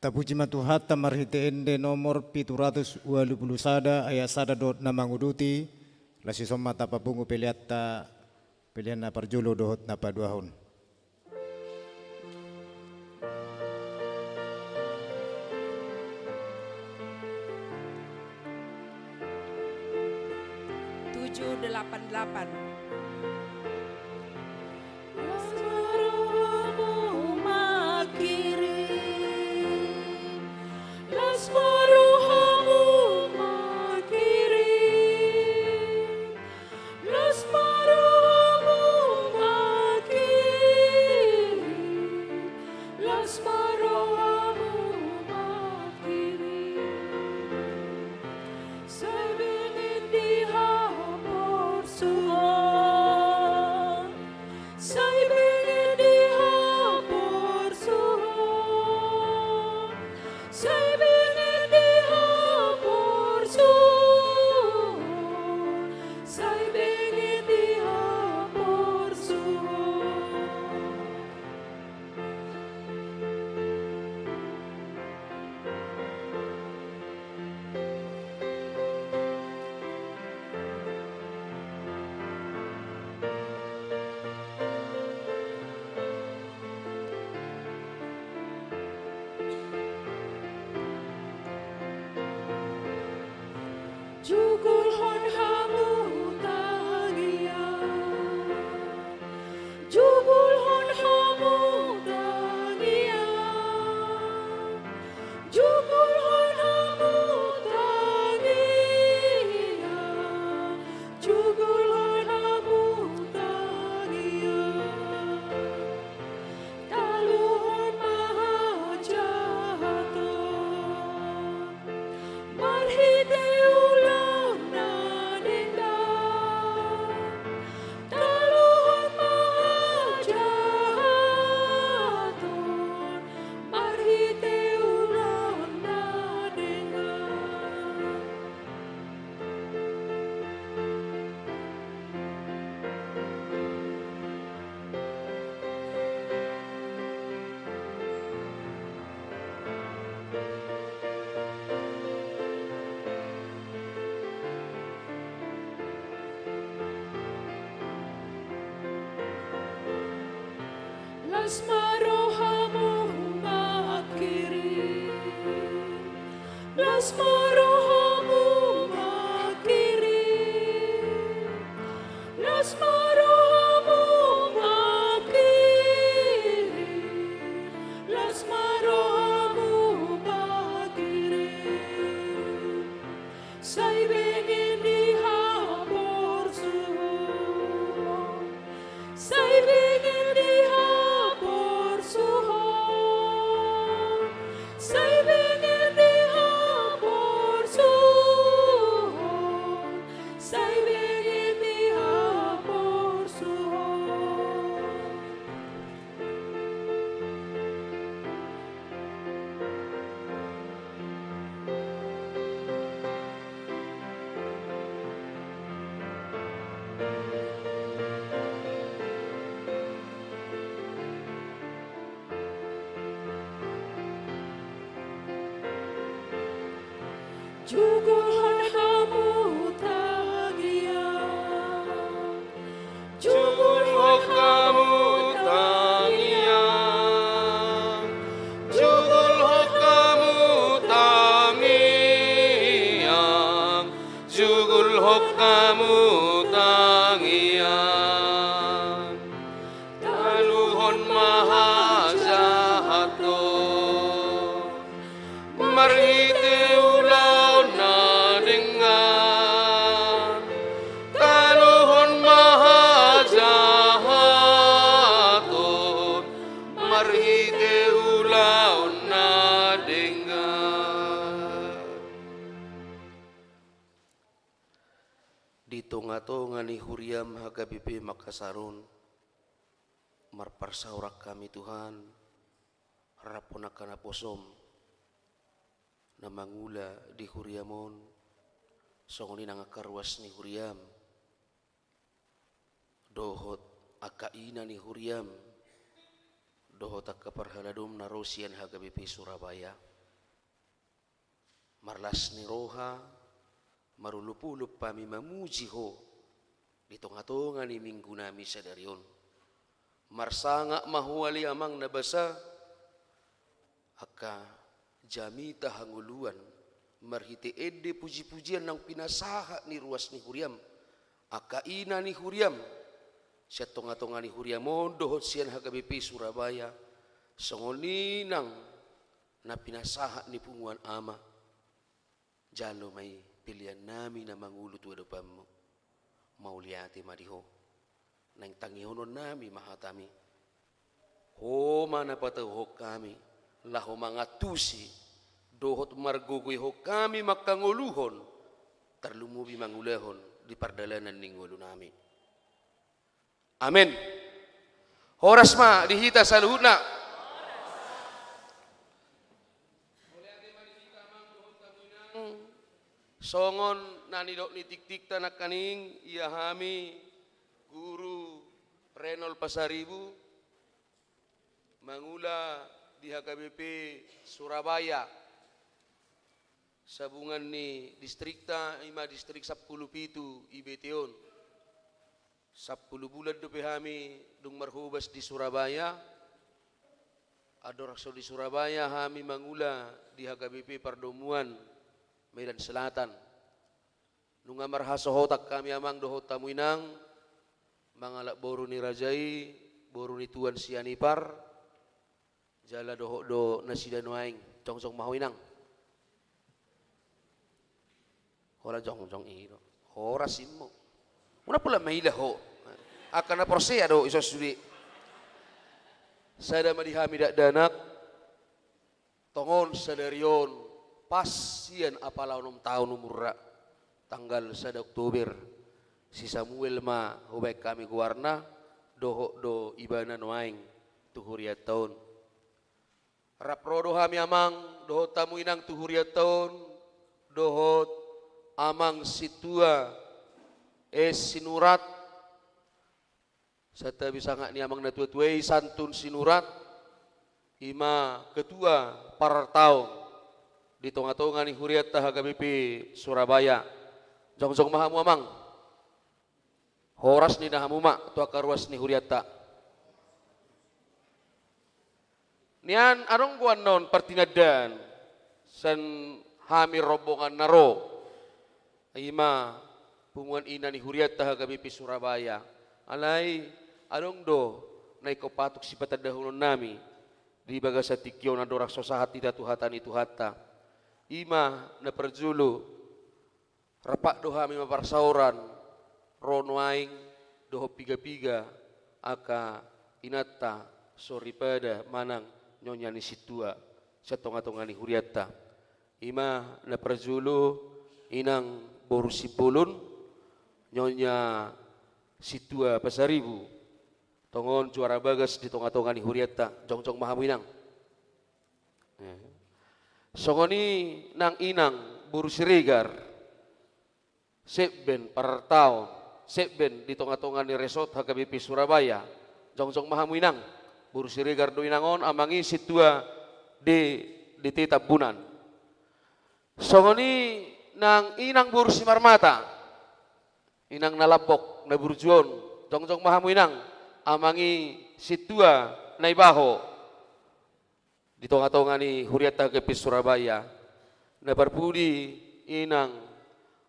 Tapuji ma Tuhanta marhite ende nomor pitu ratus ualu pulu sada ayat sada dohot na manguduti, laos dison ma tapapungu peleanta, pelean na parjolo dohot na paduahon. Tujuh delapan delapan. Las ma rohamu mangkirim, las ma rohamu mangkirim, las ma rohamu mangkirim, las ma rohamu mangkirim. Sai benget di haporsuhon, sai benget di haporsuhon, sai benget di haporsuhon, sai benget di haporsuhon. Jugulhon hamu tangiang, jugulhon hamu tangiang, jugulhon hamu tangiang, jugulhon hamu tangiang. Taluhon ma hajahaton marhite ulaon na denggan. Taluhon ma hajahaton marhite ulaon na denggan. Las ma rohamu mangkirim, las ma rohamu mangkirim, las ma rohamu mangkirim, las ma rohamu mangkirim. Sai benget di haporsuhon, sai benget di haporsuhon, sai benget di haporsuhon, sai benget di haporsuhon. Jugulhon hamu tangiang, jugulhon hamu tangiang, jugulhon hamu tangiang, jugulhon hamu tangiang. Taluhon ma hajahaton marhite ulaon na denggan. Taluhon ma hajahaton marhite ulaon na denggan. Di tongatonga ni huriam H K B P Makassar on, marparsaoran hami Tuhan, rap dohot angka naposom na mangula di huriam on, songon i nang angka ruas ni huriam, dohot angka ina ni huriam, dohot angka parhaladom na ro sian H K B P Surabaya. Marlas ni roha, marolopolop hami mamuji Ho di tongatonga ni minggu nami sadari on. Marsangap ma Ho ale Amang na basa, angka jamita hangoluan, marhite ende pujipujian naung pinasahat ni ruas ni huriam, angka ina ni huriam, sian tongatonga ni huriam on dohot sian H K B P Surabaya, songon i nang na pinasahat ni punguan ama. Jalo ma i pelean nami na mangolu tu adopanmu. Mauliate ma di Ho. Naeng tangihonon nami ma hatami. Ho ma na patauhon hami, laho mangantusi, dohot margogoihon hami mangkangoluhon, tarlumobi mangulahon di pardalanan ni ngolu nami. Amen. Horas ma di hita saluhutna. Songon na nidok ni tiktikta nangkaning, ia hami Guru Renol Pasaribu, mangula di H K B P Surabaya, sabungan ni distrikta, ima distrik sampulu pitu I B T on. Sampulu bulan dope hami dung marhobas di Surabaya. Andorang so di Surabaya hami mangula di H K B P Pardomuan Medan Selatan. Nunga marhasohotan hami Amang dohot hamu Inang, mangalap boru ni raja i, boru ni Tuan Sianipar, jala dohot do nasida nuaeng. Jongjong ma ho Inang. Holan jongjong i do. Horas immu. Unang pola maila ho. Angka na porsea do ison sude. Sada ma di hami dakdanak. Tongon sadari on pas sian apala onom taon umurna, tanggal sada Oktober, si Samuel ma hubaen hami goarna, dohot do ibana nuaeng tu hurianta on. Rap ro do hami Amang dohot hamu Inang tu hurianta on, dohot Amang Sintua S Sinurat, santabi sangap ni amang na tuatua i, Santun Sinurat, ima ketua partaon di tongatonga ni hurianta H K B P Surabaya. Jongjong ma hamu Amang. Horas ninna hamu ma tu angka ruas ni hurianta. Nian adong do annon partinandaan sian hami rombongan na ro, ima punguan ina ni hurianta H K B P Surabaya. Alai adong do na ingkon patut sipatandahonon nami di bagasan tingki on andorang so sahat hita tu hata ni Tuhanta. Ima na parjolo, rap do hami mamparsaoran ro nuaeng dohot pigapiga angka inanta soripada manang nyonya ni sintua sian tongatonga ni hurianta. Ima na parjolo Inang boru Simbolon, nyonya Sintua Pasaribu, tongon juara bagas di tongatonga ni hurianta. Jongjong ma hamu Inang. Songon i nang Inang boru Siregar, sekben partaon, sekben di tongatonga ni resort H K B P Surabaya. Jongjong ma hamu Inang. Boru Siregar do Inang on, amang i sintua D D T Tambunan. Songon i nang Inang boru Simarmata, Inang na lambok na burju on. Jongjong ma hamu Inang, amang i sintua Naibaho di tongatonga ni hurianta H K B P Surabaya. Na parpudi Inang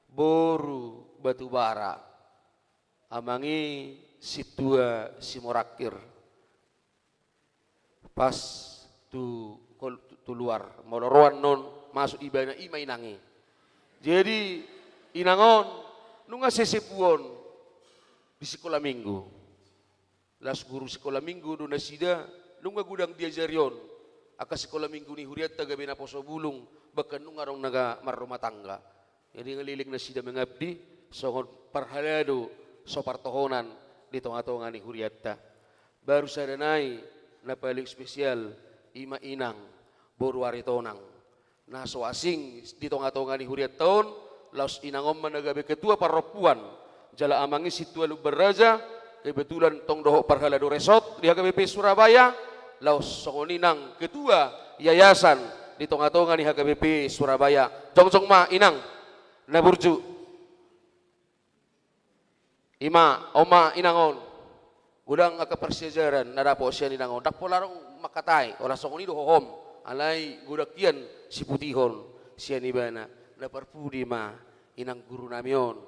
boru Batubara, amang i sintua Simorangkir. Pas tu kol-, tu luar, molo ro annon masuk ibana, ima Inang i. Jadi Inang on nunga sesepuon di sikola minggu. Laos guru sikola minggu do nasida, nunga godang diajari on angka sikola minggu ni hurianta gabe naposo bulung, bahkan nunga adong na marrumah tangga. Jadi ngaleleng nasida mangabdi songon parhalado so partohonan di tongatonga ni hurianta. Baru sada nai na paling spesial, ima Inang boru Aritonang. Na so asing di tongatonga ni hurianta on, laos Inang on ma na gabe ketua parrompuan, jala amang i sintua Lumban Raja, kebetulan tong dohot parhalado resort di H K B P Surabaya, laos songon i nang ketua yayasan di tongatonga ni H K B P Surabaya. Jongjong ma inang na burju. Ima, on ma inang on. Godang angka parsiajaran na dapot sian inang on. Ndang pola adong mangkatai, holan songon i do hohom. Alai godang hian siputihon sian ibana. Na parpudi ma inang guru nami on.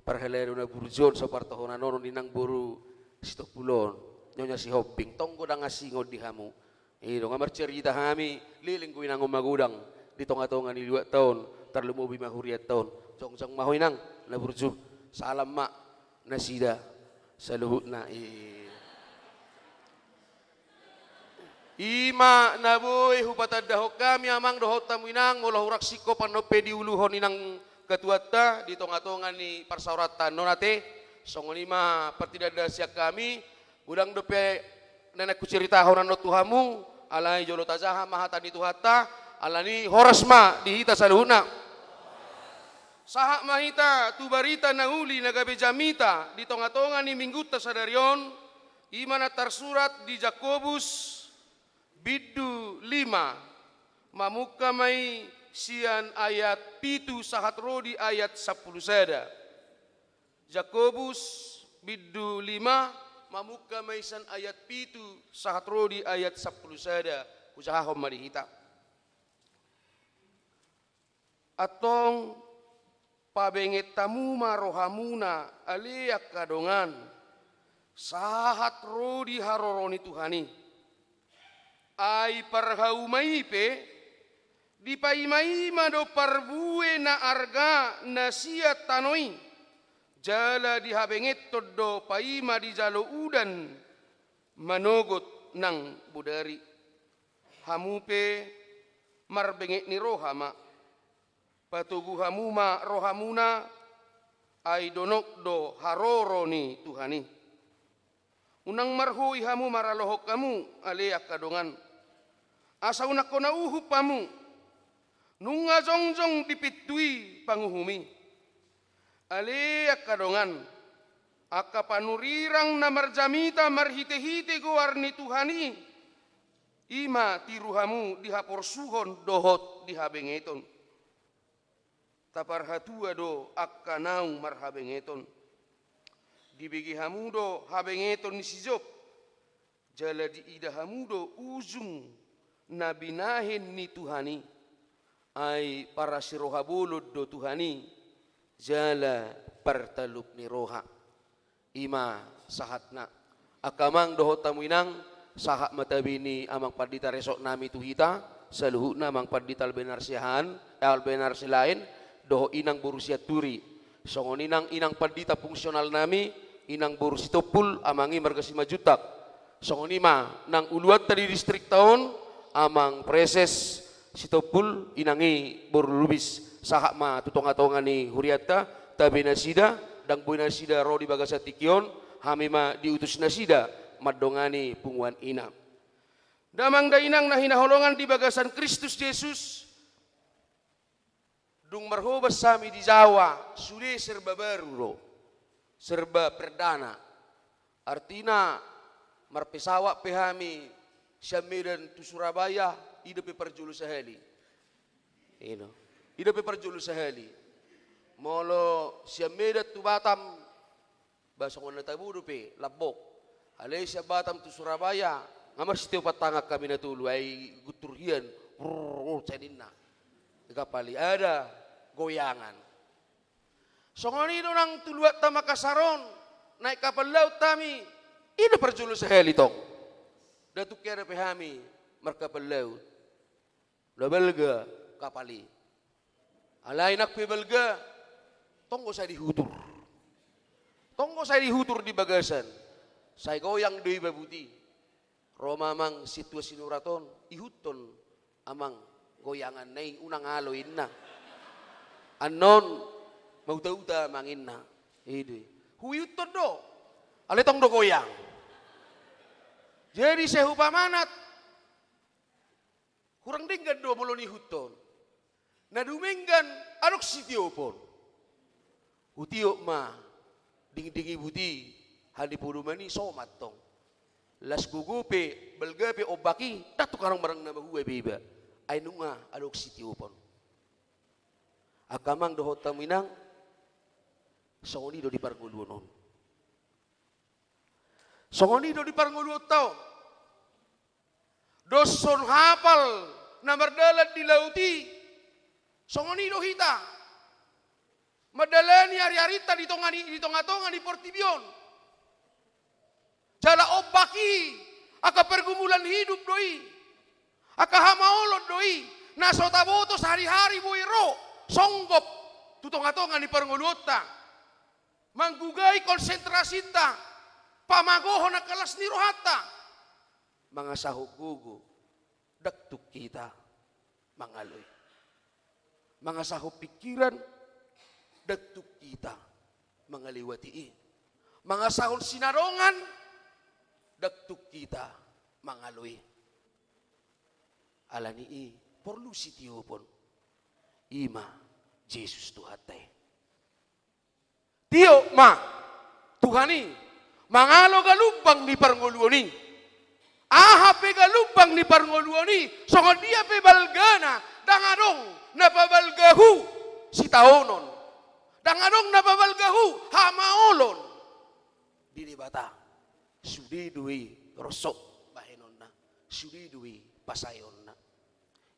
Parhalado na burju on, sapartohonan on, inang boru Sitompul on. Nyonya Sihombing, tong godang asing on di hamu. I do, nga marcarita hami, leleng do inang on magodang di tongatonga ni luatta on, tarlumobi ma huriatta on. Jongjong ma ho inang na burju, salam ma nasida saluhutna i. Ima na boi hupatandahon hami amang dohot hamu inang, molo hurang singkop annon pe diuluhon inang ketuanta di tongatonga ni parsaoranta annon ate, songon i ma partindandan sian hami, godang dope na naeng hucaritahon annon tu hamu, alai jolo tajaha ma hata ni Tuhanta, alani horas ma di hita saluhutna. Sahat ma hita tu barita na uli na gabe jamita di tongatonga ni minggunta sadari on, ima na tarsurat di Jakobus bindu lima, mamungka ma i sian ayat pitu sahat ro di ayat sampulu sada. Jakobus bindu lima, mamungka ma i sian ayat pitu sahat ro di ayat sampulu sada. Hujahahon ma di hita. Antong pabenget hamu ma rohamuna, ale angka dongan, sahat ro di haroro ni Tuhan i. Ai parhauma i pe, dipaimaima do parbue na arga na sian tano i, jala dihabengethon do paima dijalo udan manogot nang bodari. Hamu pe marbenget ni roha ma, patogu hamu ma rohamuna, ai donok do haroro ni Tuhan i. Unang marhoi hamu maralohon hamu, ale angka dongan. Asa unang hona uhum hamu, nunga jongjong di pintu i panguhum i. Ale angka dongan, angka panurirang na marjamita marhitehite goar ni Tuhan i, ima tiru hamu di haporsuhon dohot di habengeton. Taparhatua do angka naung marhabengeton. Dibege hamu do habengeton ni si Job, jala diida hamu do ujung na binahen ni Tuhan i. Ai parasiroha bolon do Tuhan i, jala partalup ni roha. Ima sahatna. Angka amang dohot hamu inang, sahat ma tabi ni amang pandita resort nami tu hita saluhutna, amang pandita Albenar Siahaan, eh, Albenar Silaen, dohot inang boru Sianturi. Songon i nang inang pandita fungsional nami, inang boru Sitompul, amang i marga Simanjuntak. Songon i ma nang uluanta di distrikta on, amang Preses Sitompul, inang i boru Lubis, sahat ma tu tongatonga ni hurianta, tabe nasida, ndang boi nasida ro di bagasan tingki on, hami ma diutus nasida mandongani punguan ina. Damang dainang na hinaholongan di bagasan Kristus Jesus, dung marhobas hami di Jawa, sude serba baru do, serba perdana. Artina, marpesawat pe hami sian Medan tu Surabaya, i dope parjolo sahali. Ino. I dope parjolo sahali. Molo sian Medan tu Batam, ba songon na tabo dope, lambok. Alai sian Batam tu Surabaya, nga marsitiopan tangan hami na tolu, ai guntur hian, rrrr, caninna. Di kapal i ada goyangan. Songon i do nang tu luatta Makassar on, naik kapal laut hami, i do parjolo sahali tong. Ndang tung hea dope hami markapal laut. Ndang balga kapal i. Alai nang pe balga, tong do sai dihutur. Tong do sai dihutur di bagasan. Sai goyang do iba buti. Ro ma amang sintua Sinurat on, ihuthon amang goyanganna i, unang alo inna. Annon mautauta amang inna. I do i. Huihuthon do. Alai tong do goyang. Jadi sai umpamana hurang denggan do molo niihuthon. Na dumenggan adong sitiopon. Hutiop ma, dingding i buti, hali podoman i somat tong. Las gogo pe, balga pe ombak i, ndang tung adong barang na mahua be iba. Ai nunga adong sitiopon. Angka amang dohot hamu inang, songon i do di parngoluon on. Songon i do di parngoluonta on. Dos songon hapal na mardalan di laut i, songon i do hita mandalani ari-arinta di tonga ni, di tonga-tonga ni portibi on. Jala ombak i, angka pergumulan hidup do i, angka hamaolon do i, na so taboto sahari-hari boi ro, songgop tu tonga-tonga ni parngoluonta, manggugai konsentrasinta, pamagohon angka las ni rohanta, mangasahon gogo, ndang tung hita mangalo i. Mangasahon pingkiran, ndang tung hita mangalewati i. Mangasahon sinadongan, ndang tung hita mangalo i. Alani i porlu sitiopon, i ma Jesus Tuhanta i. Tiop ma Tuhan i, mangalo galumbang ni parngoluon i. Aha pe galumbang ni parngoluon i, songon dia pe balgana, ndang adong na pabalga hu sitaonon, ndang adong na pabalga hu hamaolon di Debata. Sude do i rosok bahenonna, sude do i pasaeonna.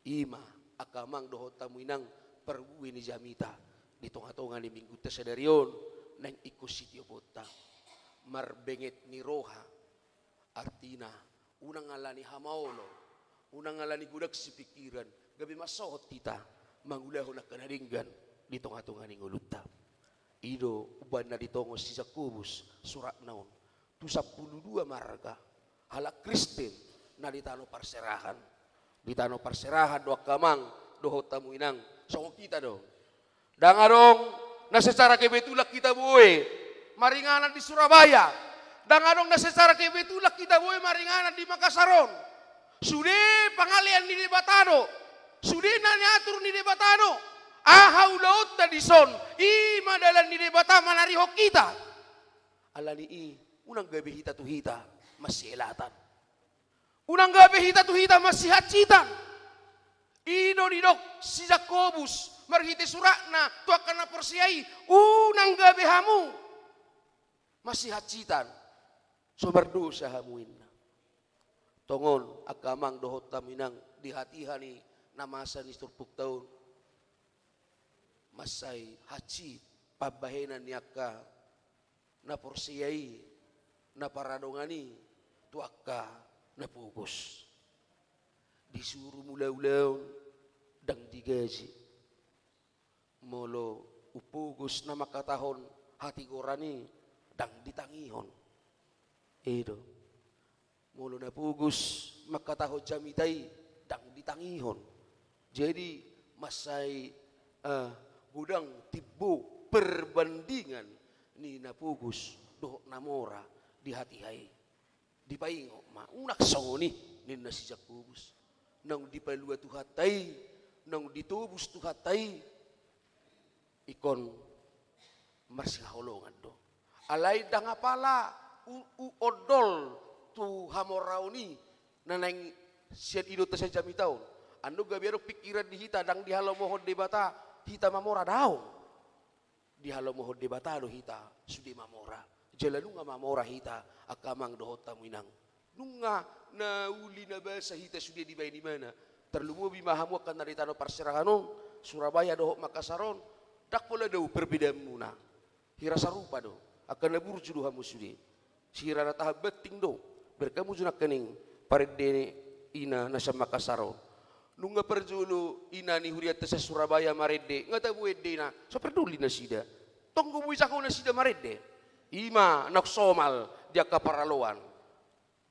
I ma angka amang dohot hamu inang parbue ni jamita di tonga-tonga ni minggunta sadari on, naeng ingkon sitioponta. Marbenget ni roha, artina unang alani hamaolon, unang alani godang sipingkiran, gabe mansohot hita mangulahon angka na denggan di tonga-tonga ni ngolunta. I do umbahen na ditongon si Jakobus suratna on tu sampulu dua marga halak Kristen na di tano parserahan. Di tano parserahan do angka amang dohot hamu inang, songon hita do. Ndang adong na secara kebetulan hita boi maringanan di Surabaya. Ndang adong na secara kebetulan hita boi maringanan di Makassar on. Sude pangalean ni Debata do. Sude na niatur ni Debata do. Aha ulaonta dison, i ma dalan ni Debata manarihon hita. Alani i, unang gabe hita tu hita masihelatan. Unang gabe hita tu hita masihansitan. I do didok si Jakobus marhite suratna tu angka na porsea i, unang gabe hamu masihansitan, so mardosa hamu, inna. Tongon angka amang dohot hamu inang, di hatiha ni na masa ni turpukta on, mansai hansit pambahenan ni angka na porsea i, na paradongan i tu angka na pogos. Disuru mangula ulaon, ndang digaji. Molo umpogos na mangkatahon hatigoran i, ndang ditangihon. I do. Molo na pogos mangkatahon jamita i, ndang ditangihon. Jadi, mansai, eh, godang timbo perbandingan ni na pogos dohot na mora di hatiha i. Dipaingot ma, unang songon i, ninna si Jakobus. Naung dipalua Tuhanta i, naung ditobus Tuhanta i, ingkon marsihaholongan do. Alai ndang apala u-, u-, ondol tu hamoraon i na naeng sian idaonta sian jamita on. Andorang gabe adong pingkiran di hita, ndang dihalomohon Debata hita mamora, daong. Dihalomohon Debata do hita sude mamora. Jala nunga mamora hita, angka amang dohot hamu inang. Nunga na uli na basa hita sude dibahen ibana. Tarlumobi ma hamu angka na di tano parserahan on, Surabaya dohot Makassar on, ndang pola dao perbedaanmuna. Hira sarupa do, angka na burju do hamu sude. Sihira na tahan banting do, bereng hamu jo nangkining parende ina na sian Makassar on. Nunga parjolo ina ni hurianta sian Surabaya marende, nga tabo endena, so parduli nasida. Tong do boi jago nasida marende. I ma naung somal di angka paraloan.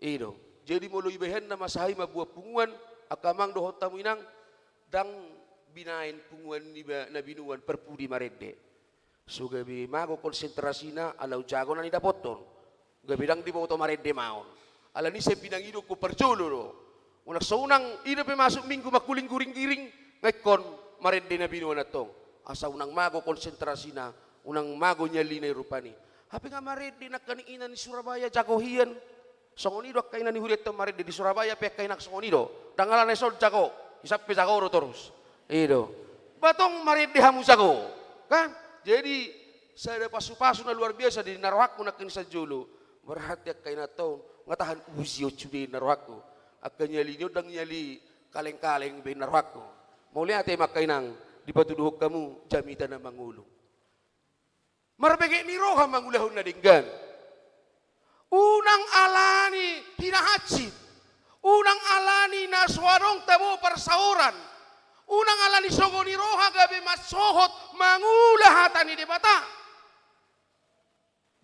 I do. Jadi molo ibahenna masaha i mamboan punguan, angka amang dohot hamu inang, ndang binaen punguan ni ba-, na binoan parpudi marende. So gabe mago konsentrasina, ala umjago na nidapothon. Gabe ndang diboto marende ma on. Alani i sai pinangido ingkon parjolo do. Unang so unang, i dope masuk minggu mangkuling guring-giring, nga ingkon marende na binoan antong. Asa unang mago konsentrasina, unang mago nyalina i rupani. Hape nga marende nangkining ina ni Surabaya jago hian. Songon i do angka ina ni hurianta on marende di Surabaya pe angka ina songon i do. Ndang alana ison jago, i sampe jago do torus. I do. Ba tong marende hamu jago, kan? Jadi, sada pasupasu na luar biasa di na rohangku nangkin sian jolo. Berarti angka inanta on, nga tahan uji on sude na rohangku. Angka nyali ni on ndang nyali kalengkaleng be na rohangku. Mauliate ma angka inang, dipatuduhon hamu jamita na mangolu. Marbege ni roha mangulahon na denggan. Unang alani hinahansit. Unang alani na so adong tabo parsaoran. Unang alani sogo ni roha gabe mansohot mangula hata ni Debata.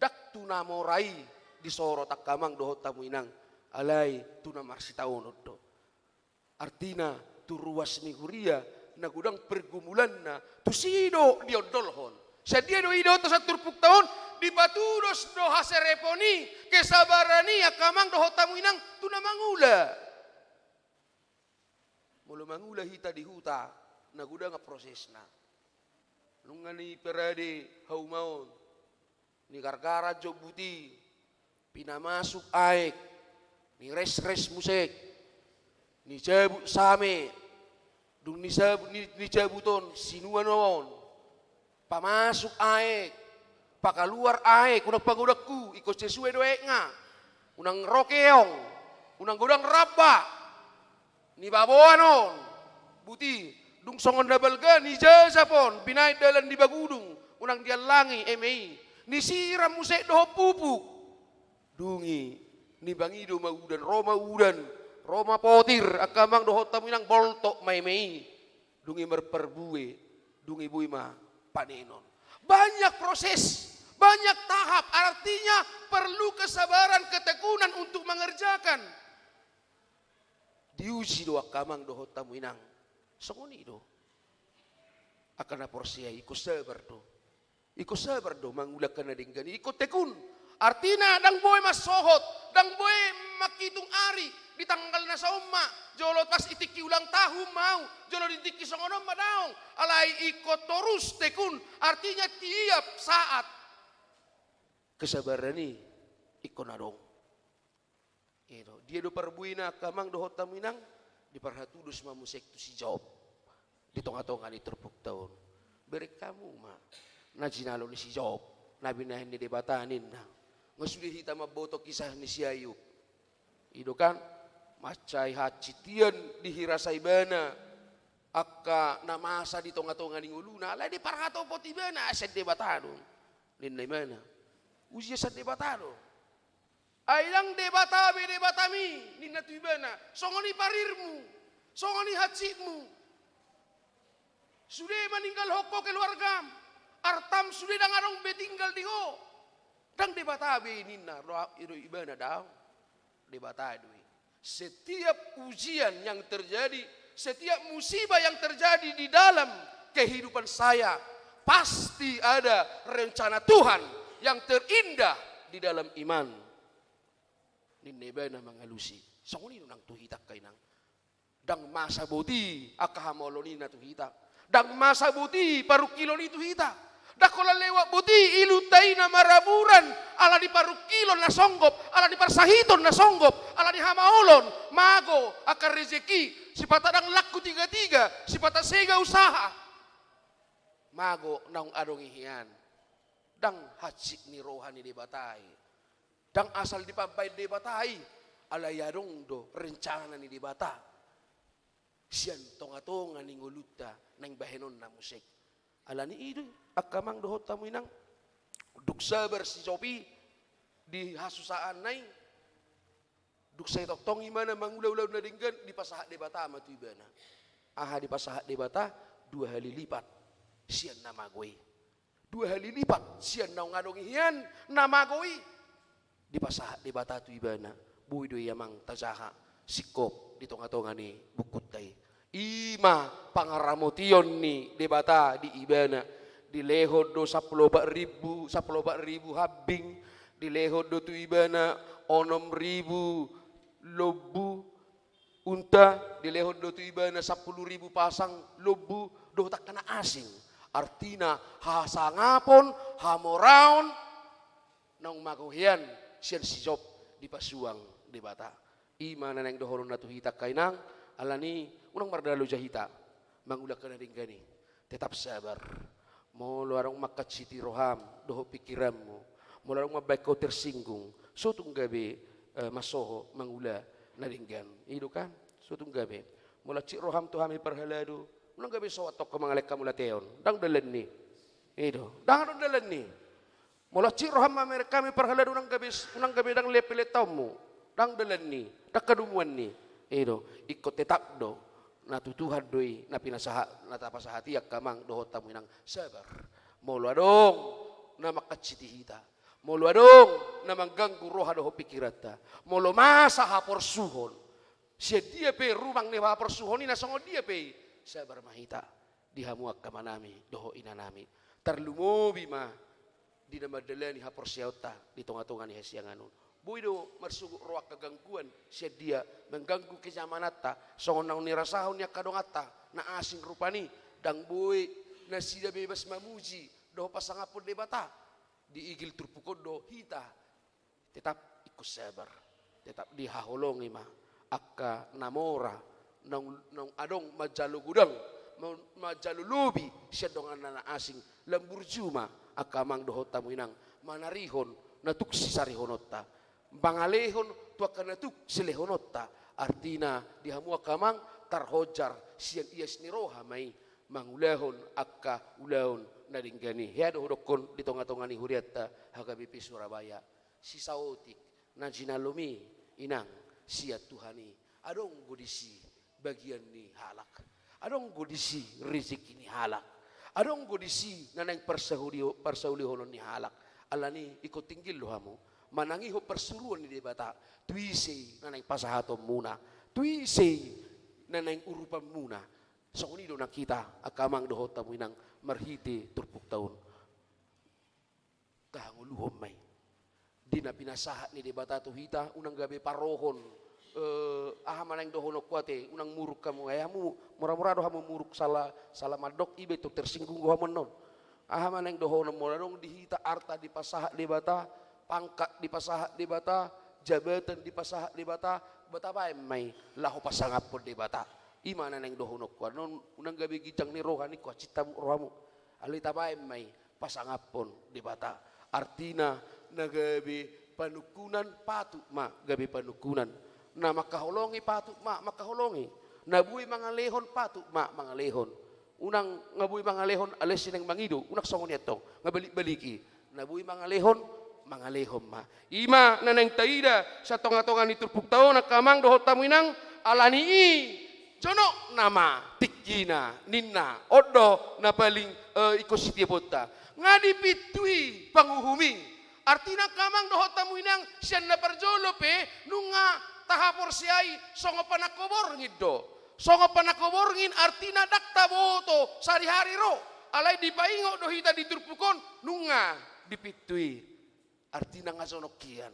Ndang tu na mora i disorot angka amang dohot hamu inang, alai tu na marsitaonon do. Artina, tu ruas ni huria, na godang pergumulanna, tusi do diondolhon. Sian dia do i dohot sian turpukta on, dipatudos do haserepon i, kesabaran i, angka amang dohot hamu inang, tu na mangula. Molo mangula hita di huta, na godang prosesna. Nunga ni parade hauma on, ni gargaran jombut i, pinamasuk aek, ni resres muse, ni jabut same, dung ni jabut, ni, ni jabut on, sinuan on, pamasuk aek, pakaluar aek, unang pagodanghu, ingkon sesuai do aekna, unang ro keong, unang godang ramba. Ni baboan on, buti, dung songon na balga ni jajap on, binaen dalan ni bagudung, unang diallangi eme i, ni siram muse dohot pupuk. Dung i, ni mangido ma udan, ro ma udan, ro ma potir, angka amang dohot hamu inang boltok ma eme i. Dung i marparbue, dung i boi ma panenon. Banyak proses, banyak tahap, artinya perlu kesabaran, ketekunan untuk mengerjakan. Diuji do angka amang dohot hamu inang. Songon i do. Angka na porsea i, ingkon sabar do. Ingkon sabar do mangula angka na denggan i, ingkon tekun. Artina, ndang boi mansohot, ndang boi manghitung ari, di tanggal na saon ma, jolo pas di tingki ulang tahun ma au, jolo di tingki songon on ma, daong. Alai ingkon torus tekun, artinya tiap saat kesabaran i ingkon adong. I do, dia do parbuena angka amang dohot hamu inang, diparhatudos ma muse tu si Job di tongatonga ni turpukta on. Bereng hamu ma na jinalo ni si Job, na binahen ni Debata ninna. Nga sude hita mamboto kisah ni si Ayub. I do kan, mansai hansit hian dihirasa ibana angka na masa di tongatonga ni ngoluna, alai diparhatopot ibana, sian Debata do ninna ibana. Ujian sian Debata do. Ai ndang Debata be Debatami, ninna tu ibana, songon i parirmu, songon i hansitmu. Sude maninggalhon ho keluargam, artam sude ndang adong be tinggal di ho. Ndang Debata be ninna, ro, i do ibana, daong. Debata do i. Setiap ujian yang terjadi, setiap musibah yang terjadi di dalam kehidupan saya, pasti ada rencana Tuhan yang terindah di dalam iman. Ninna ibana mangalusi. Songon i do nang tu hita angka inang. Ndang masa boti angka hamaolon i na tu hita. Ndang masa boti parungkilon i tu hita. Ndang holan lewat boti ilunta i na maraburan, ala ni parungkilon na songgop, ala ni parsahiton na songgop, ala ni hamaolon, mago angka rejeki, sipata ndang laku tigatiga, sipata sega usaha. Mago naung adong i hian. Ndang hansit ni roha ni Debata i. Ndang asal dipambaen Debata i, alai adong do rencana ni Debata sian tongatonga ni ngolunta naeng bahenonna muse. Ala ni i do, angka amang dohot hamu inang, dung sabar si Job i di hasusaanna i, dung sai tongtong ibana mangula ulaon na denggan, dipasahat Debata ma tu ibana. Aha dipasahat Debata? Dua hali lipat sian na mago i. Dua hali lipat sian naung adong i hian na mago i. Dipasahat Debata tu ibana. Boi do i amang tajaha singkop di tongatonga ni bungkunta i. I ma pangaramotion ni Debata di ibana. Dilehon do sampulu opat ribu, sampulu opat ribu hambing. Dilehon do tu ibana onom ribu lombu unta, dilehon do tu ibana sampulu ribu pasang lombu, dohot angka na asing. Artina, hasangapon, hamoraon, naung mago hian sian si Job dipasuang Debata. I ma na naeng dohononna tu hita angka inang, ala ni i unang mardalanja hita mangula angka na denggan i. tetap sabar. Molo adong mangkansiti roham dohot pikiranmu, molo adong mambaen ho tersinggung, so tung gabe, eh, mansoho mangula na denggan. I do kan? So tung gabe. Molo hansit roham tu hami parhalado, unang gabe so antong ho mangalehon hamauliateon. Ndang dalan ni. I do. Ndang adong dalan ni. Molo hansit roham mamereng hami parhalado, unang gabe, unang gabe ndang lepe letaonmu. Ndang dalan ni, ndang hadomuan ni. I do, ingkon tetap do. Na tu Tuhan do i, na pinasahat, na tapasahat i angka amang dohot hamu inang, sabar. Molo adong na mangkansiti hita, molo adong na mangganggu roha dohot pikiranta, molo masa haporsuhon, sian dia pe rumang ni haporsuhon i na songon dia pe i, sabar ma hita. Di hamu angka amanami dohot inanami, tarlumobi ma di na mandalani haporseaonta di tonga-tonga ni hasiangan on. Boi do marsogot ro angka gangguan sian dia, mangganggu kenyamananta, songon naung nirasahon ni angka donganta na asing rupani, ndang boi nasida bebas mamuji dohot pasangaphon Debata. Diigil turpuk on do hita tetap ingkon sabar, tetap dihaholongi ma angka na mora, naung, naung adong manjalo godang, ma-, manjalo lobi sian donganna na asing. Lam burju ma angka amang dohot hamu inang manarihon na tuk sisarihononta, mangalehon tu angka na tuk silehononta. Artina di hamu angka amang tarhonjar sian ias ni roha ma i mangulahon angka ulaon na denggan i. Hea do hudokkon di tonga-tonga ni hurianta H K B P Surabaya, sisaotik na jinalomi inang sian Tuhan i, adong do disi bagian ni halak, adong do disi rezeki ni halak, adong do disi na naeng parsaulio-, parsaulihonon ni halak. Alani i ingkon tinggil do hamu manangihon parsuruon ni Debata, tu ise i na naeng pasahatonmuna, tu ise i na naeng urupanmuna. Songon i do nang hita angka amang dohot hamu inang marhite turpukta on. Tahangoluhon ma i di na pinasahat ni Debata tu hita, unang gabe parohon, eh, aha ma naeng dohononku ate, unang muruk hamu, ai hamu mura-mura do hamu muruk, sala, sala mandok iba i tu tersinggung do hamu annon. Aha ma naeng dohonon, molo adong di hita arta dipasahat Debata, pangkat dipasahat Debata, jabatan dipasahat Debata, ba tabaen ma i laho pasangaphon Debata. I ma na naeng dohononku annon, unang gabe ginjang ni roha ningku hansit hamu rohamu. Alai tabaen ma i pasangaphon Debata. Artina na gabe panungkunan patut ma gabe panungkunan. Na mangkaholongi patut ma mangkaholongi. Na boi mangalehon patut ma mangalehon. Unang nga boi mangalehon alai si naeng mangido, unang songon i antong, nga balik-balik i. Na boi mangalehon, mangalehon ma. I ma na naeng taida sian tonga-tonga ni turpukta on angka amang dohot hamu inang. Alani i jonok nama tingkina ninna, on do na paling, eh, ingkon sitiaponta. Nga dipintu i panguhum i. Artina angka amang dohot hamu inang, sian na parjolo pe nunga tahaporseai songon panangko borngin do. Songon panangko borngin artina ndang taboto sari-sari ro. Alai dipaingot do hita di turpuk on, nunga dipintu i. Artina nga jonok hian.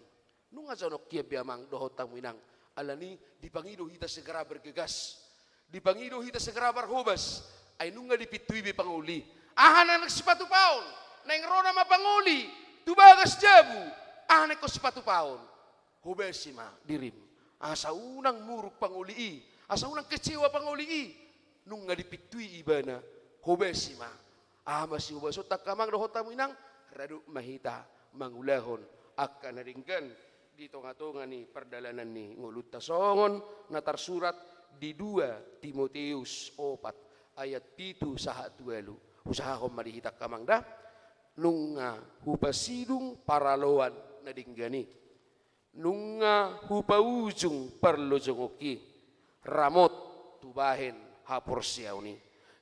Nunga jonok hian be amang dohot hamu inang. Alani dipangido hita segera bergegas. Dipangido hita segera marhobas. Ai nunga dipintu i be pangoli. Aha na naeng sipatupaon? Naeng ro nama pangoli tu bagas jabu. Aha na ingkon sipatupaon? Hobasi ma dirim. Asa unang muruk pangoli i. Asa unang kecewa pangoli i. Nunga dipintu i ibana, hobasi ma. Aha ma sihobasonta angka amang dohot hamu inang? Rap ma hita mangulahon angka na denggan di tonga-tonga ni pardalanan ni ngolunta, songon na tarsurat di dua Timoteus opat ayat pitu sahat tu ualu. Husahahon ma di hita angka amang da. Nunga hupasidung paraloan na denggan i. Nunga hupaujung parlojongonki, ramot tubahen haporseaon i.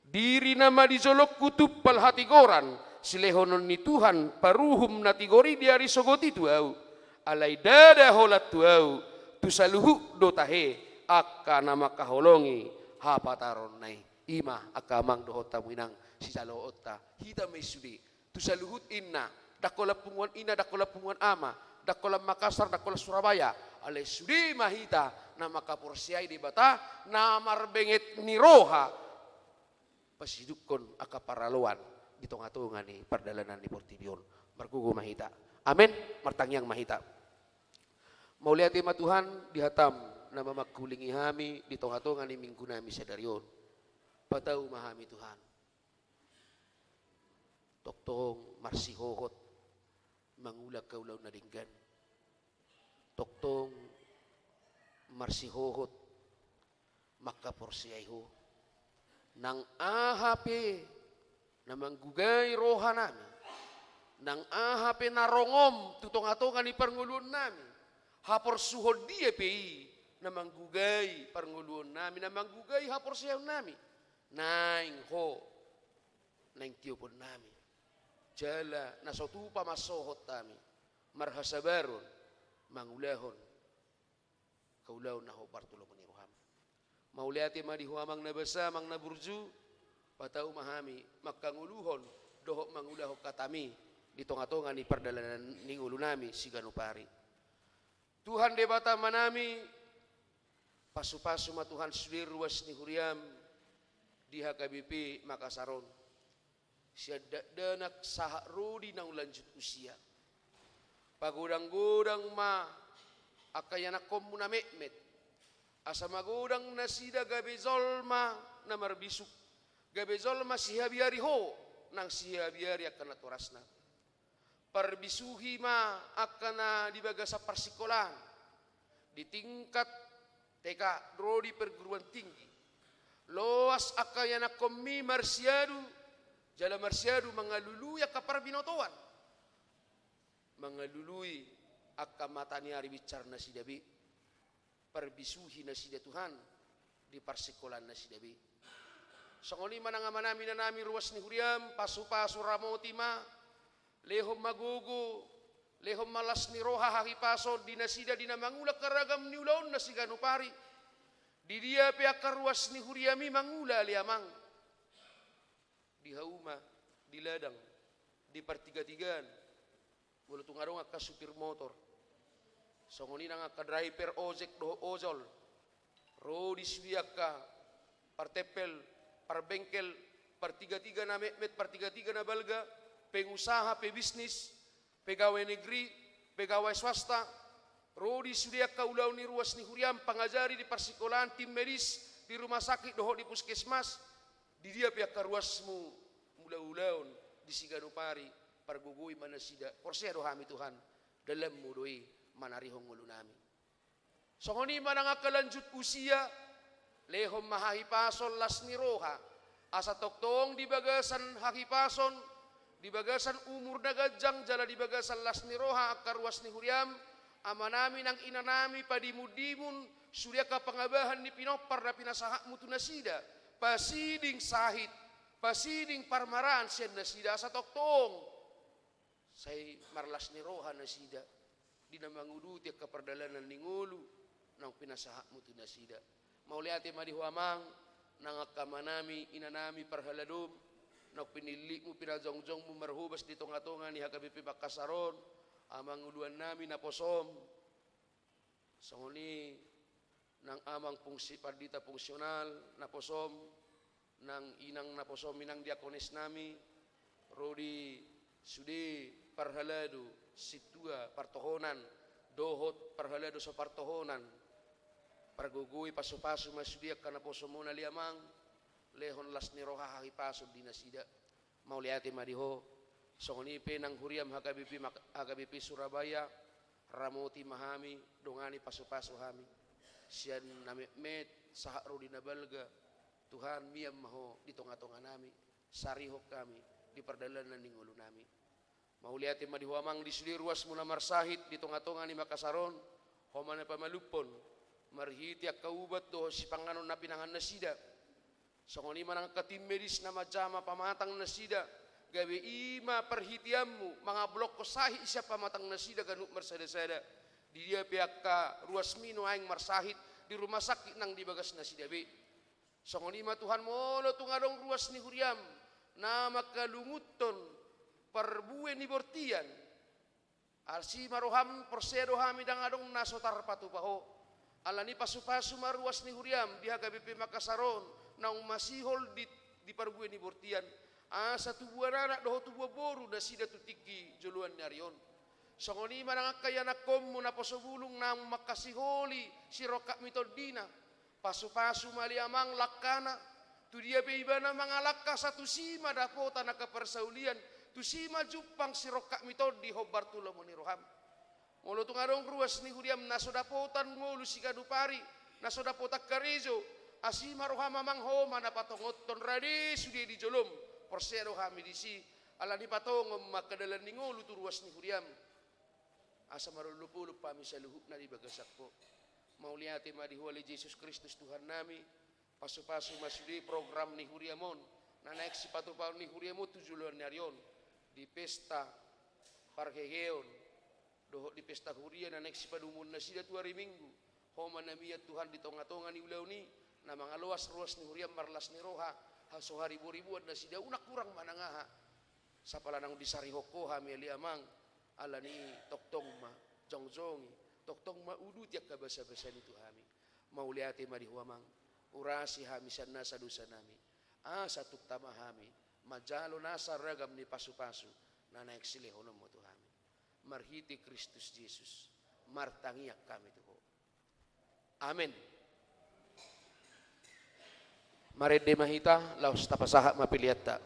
Diri nama di jolongku tumpal hatigoran, silehonon ni Tuhan paruhum na tigor i di ari sogot i tu ahu. Alai ndada holan tu ahu, tu saluhut do tahe angka na mangkaholongi hapataronna i. I ma angka amang dohot hamu inang sijaloonta. Hita ma i sude. Tu saluhut inna, ndang holan punguan ina, ndang holan punguan ama, ndang holan Makassar, ndang holan Surabaya. Alai sude ma hita na mangkaporseai Debata, na marbenget ni roha pasidungkon angka paraloan di tonga-tonga ni pardalanan ni portibi on. Margogo ma hita. Amen. Martangiang ma hita. Mauliate ma Tuhan di hatam na mamangkulingi hami di tonga-tonga ni minggu nami sadari on. Patau ma hami Tuhan. Tongtong marsihohot mangula angka ulaon na denggan. Tongtong marsihohot mangkaporseai Ho. Nang aha pe na manggugai rohanami, nang aha pe na rongom tu tongatonga ni parngoluonnami, haporsuhon dia pe i na manggugai parngoluonnami, na manggugai haporseaonnami, naeng Ho naeng tioponnami. Jala na so tupa mansohot hami marhasabaron mangulahon angka ulaon na hombar tu lomo ni roham. Mauliate ma di Ho Amang na basa, Amang na burju, patau ma hami mangkangoluhon dohot mangulahon hatami di tongatonga ni pardalanan ni ngolunami siganup ari. Tuhan Debata Amanami, pasupasu ma Tuhan sude ruas ni huriam di H K B P Makassar on. Sian dakdanak sahat ro di naung lanjut usia. Pagodanggodang ma angka ianakkonmu na metmet, asa magodang nasida gabe jolma na marbisuk, gabe jolma sihabiari Ho, nang sihabiari angka natorasna. Parbisuhi ma angka na di bagasan parsikolaan, di tingkat T K ro di perguruan tinggi. Loas angka ianakkonmi marsiadu, jala marsiadu mangalului angka parbinotoan, mangalului angka mata ni ari binsar nasida be. Parbisuhi nasida Tuhan di parsikolaan nasida be. Songon i ma nang amanami inanami ruas ni huriam, pasupasu ramoti ma, lehon ma gogo, lehon ma las ni roha hahipason di nasida di na mangula angka ragam ni ulaonna siganup ari. Di dia pe angka ruas ni huriami mangula ale Amang. Di hauma, di ladang, di partigatigaan, molo tung adong angka supir motor, songon i nang angka driver ojek dohot ojol, ro di sude angka partempel, parbengkel, partigatiga na metmet, partigatiga na balga, pengusaha, pebisnis, pegawai negeri, pegawai swasta, ro di sude angka ulaon ni ruas ni huriam, pangajari di parsikolaan, tim medis di rumah sakit dohot di puskesmas, di dia pe angka ruasmu mangula ulaon di siganup ari, pargogoi ma nasida, porsea do hami Tuhan, dalanmu do i manarihon ngolunami. Songon i ma nang angka lanjut usia, lehon ma hahipason las ni roha, asa tongtong di bagasan hahipason, di bagasan umur na ganjang jala di bagasan las ni roha angka ruas ni huriam, amanami nang inanami padimundimun, sude angka pangabahan ni pinompar na pinasahatmu tu nasida, pasiding sahit, pasiding parmaraan sian nasida asa tongtong sai marlas ni roha nasida di na manguduti angka pardalanan ni ngolu naung pinasahatmu tu nasida. Mauliate ma di Ho Amang, nang angka amanami inanami parhaladom, naung pinillitmu pinajongjongmu marhobas di tongatonga ni H K B P Makassar on, amang uluannami naposom, songon i nang amang fungsi pandita fungsional naposom, nang inang naposom, inang diakonesnami, ro di sude parhalado sintua partohonan dohot parhalado so partohonan, pargogoi pasupasu ma sude angka naposomon ale Amang, lehon las ni roha hahipason di nasida. Mauliate ma di Ho. Songon i pe nang huriam H K B P Mak-, H K B P Surabaya, ramoti ma hami, dongani pasupasu hami. Sian na metmet sahat ro di na balga, Tuhan, mian ma Ho di tongatonganami, sarihon hami di pardalanan ni ngolunami. Mauliate ma di Ho Amang di sude ruasmu na marsahit di tongatonga ni Makassar on, Ho ma na pamalumhon, marhite angka ubat dohot sipanganon na pinangan nasida. Songon i ma nang angka tim medis na manjama pamatang nasida, gabe i ma parhiteanmu mangablokkon sahit sian pamatang nasida ganup marsadasada. Di dia pe angka ruasmi nuaeng marsahit di rumah sakit nang di bagas nasida be. Songon i ma Tuhan molo tung adong ruas ni huriam na mangkalungunhon parbue ni bortian, asi ma roham, porsea do hami ndang adong na so tarpatupa Ho. Alani pasupasu ma ruas ni huriam di H K B P Makassar on naung masihol di, di parbue ni bortian, asa tubuan anak dohot tubuan boru nasida tu tingki joloan ni ari on. Songon i ma nang angka ianakkonmu naposo bulung naung mangkasiholi sirongkap ni tondina. Pasupasu ma ale Amang langkana, tu dia pe ibana mangalangka asa tusi ma dapotan angka parsaulian, Tusi ma jumpang sirongkapmi tondi hombar tu lomo ni roham. Molo tung adong ruas ni huriam na so dapotan ngolu siganup ari, na so dapotan karejo, asi ma roham amang, ho ma na patongonhon rade sude di jolom. Porsea do hami disi, alani patongon ma angka dalan ni ngolu tu ruas ni huriam. Asa marolopolop hami saluhutna di bagasan Ho. Mauliate ma di Ho ale Jesus Kristus Tuhannami. Pasupasu ma sude program ni huriam on, na naeng sipatupaon ni huriam on tu joloan ni ari on, di pesta parheheon dohot di pesta huria na naeng sipadomuon nasida tu ari Minggu. Ho ma na mian Tuhan di tongatonga ni ulaon i, na mangaloas ruas ni huriam marlas ni roha, hasaribu-ribuan nasida unang hurang manang aha. Sapala naung disarihon Ho hami ale amang, alani i tongtong ma jongjongi, tongtong ma uduti angka basabasa ni tu hami. Mauliate ma di Ho amang, urasi hami sian nasa dosanami, asa tung tama hami manjalo nasa ragam ni pasupasu na naeng silehononmu tu hami. Marhite Kristus Jesus, martangiang hami tu Ho. Amen. Marende ma hita, laos tapasahat ma peleanta.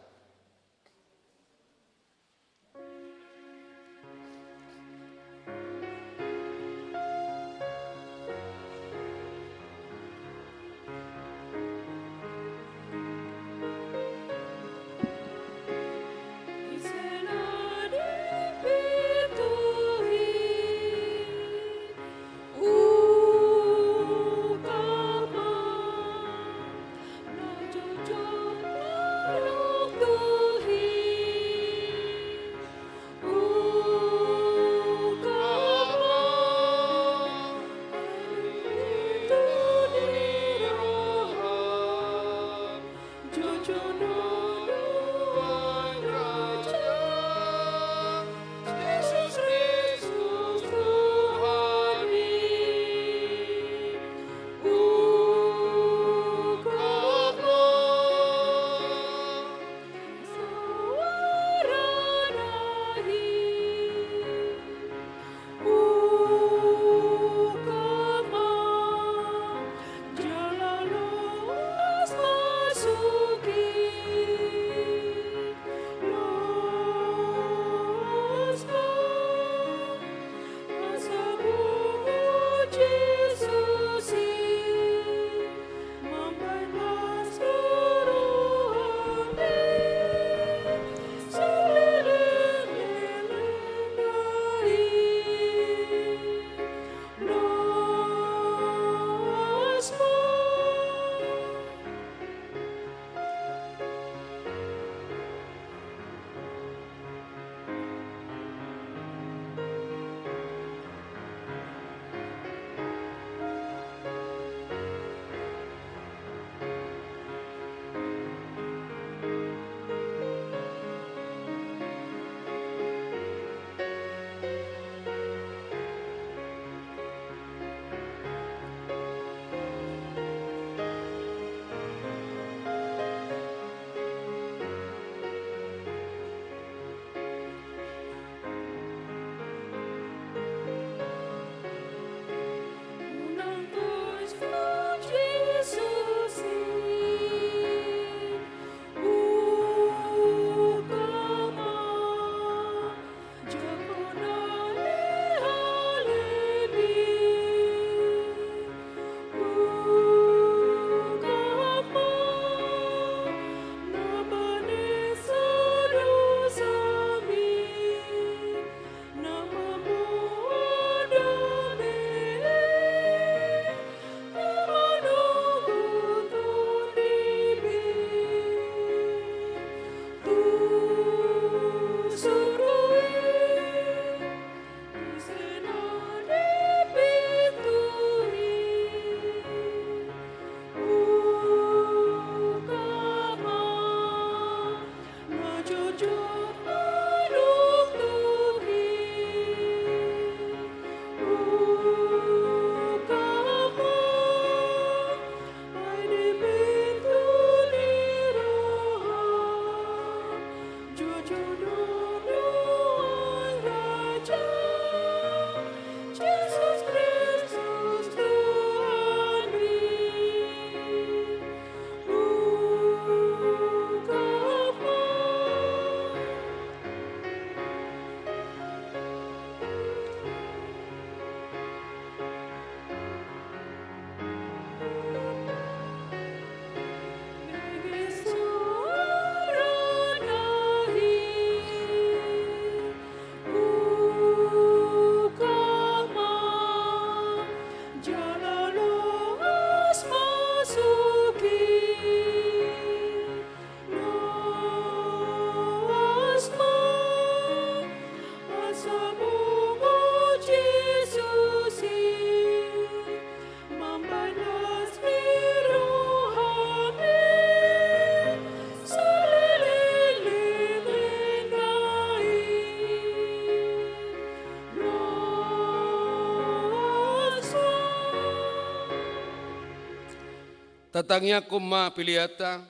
Tatangiangkon ma peleanta.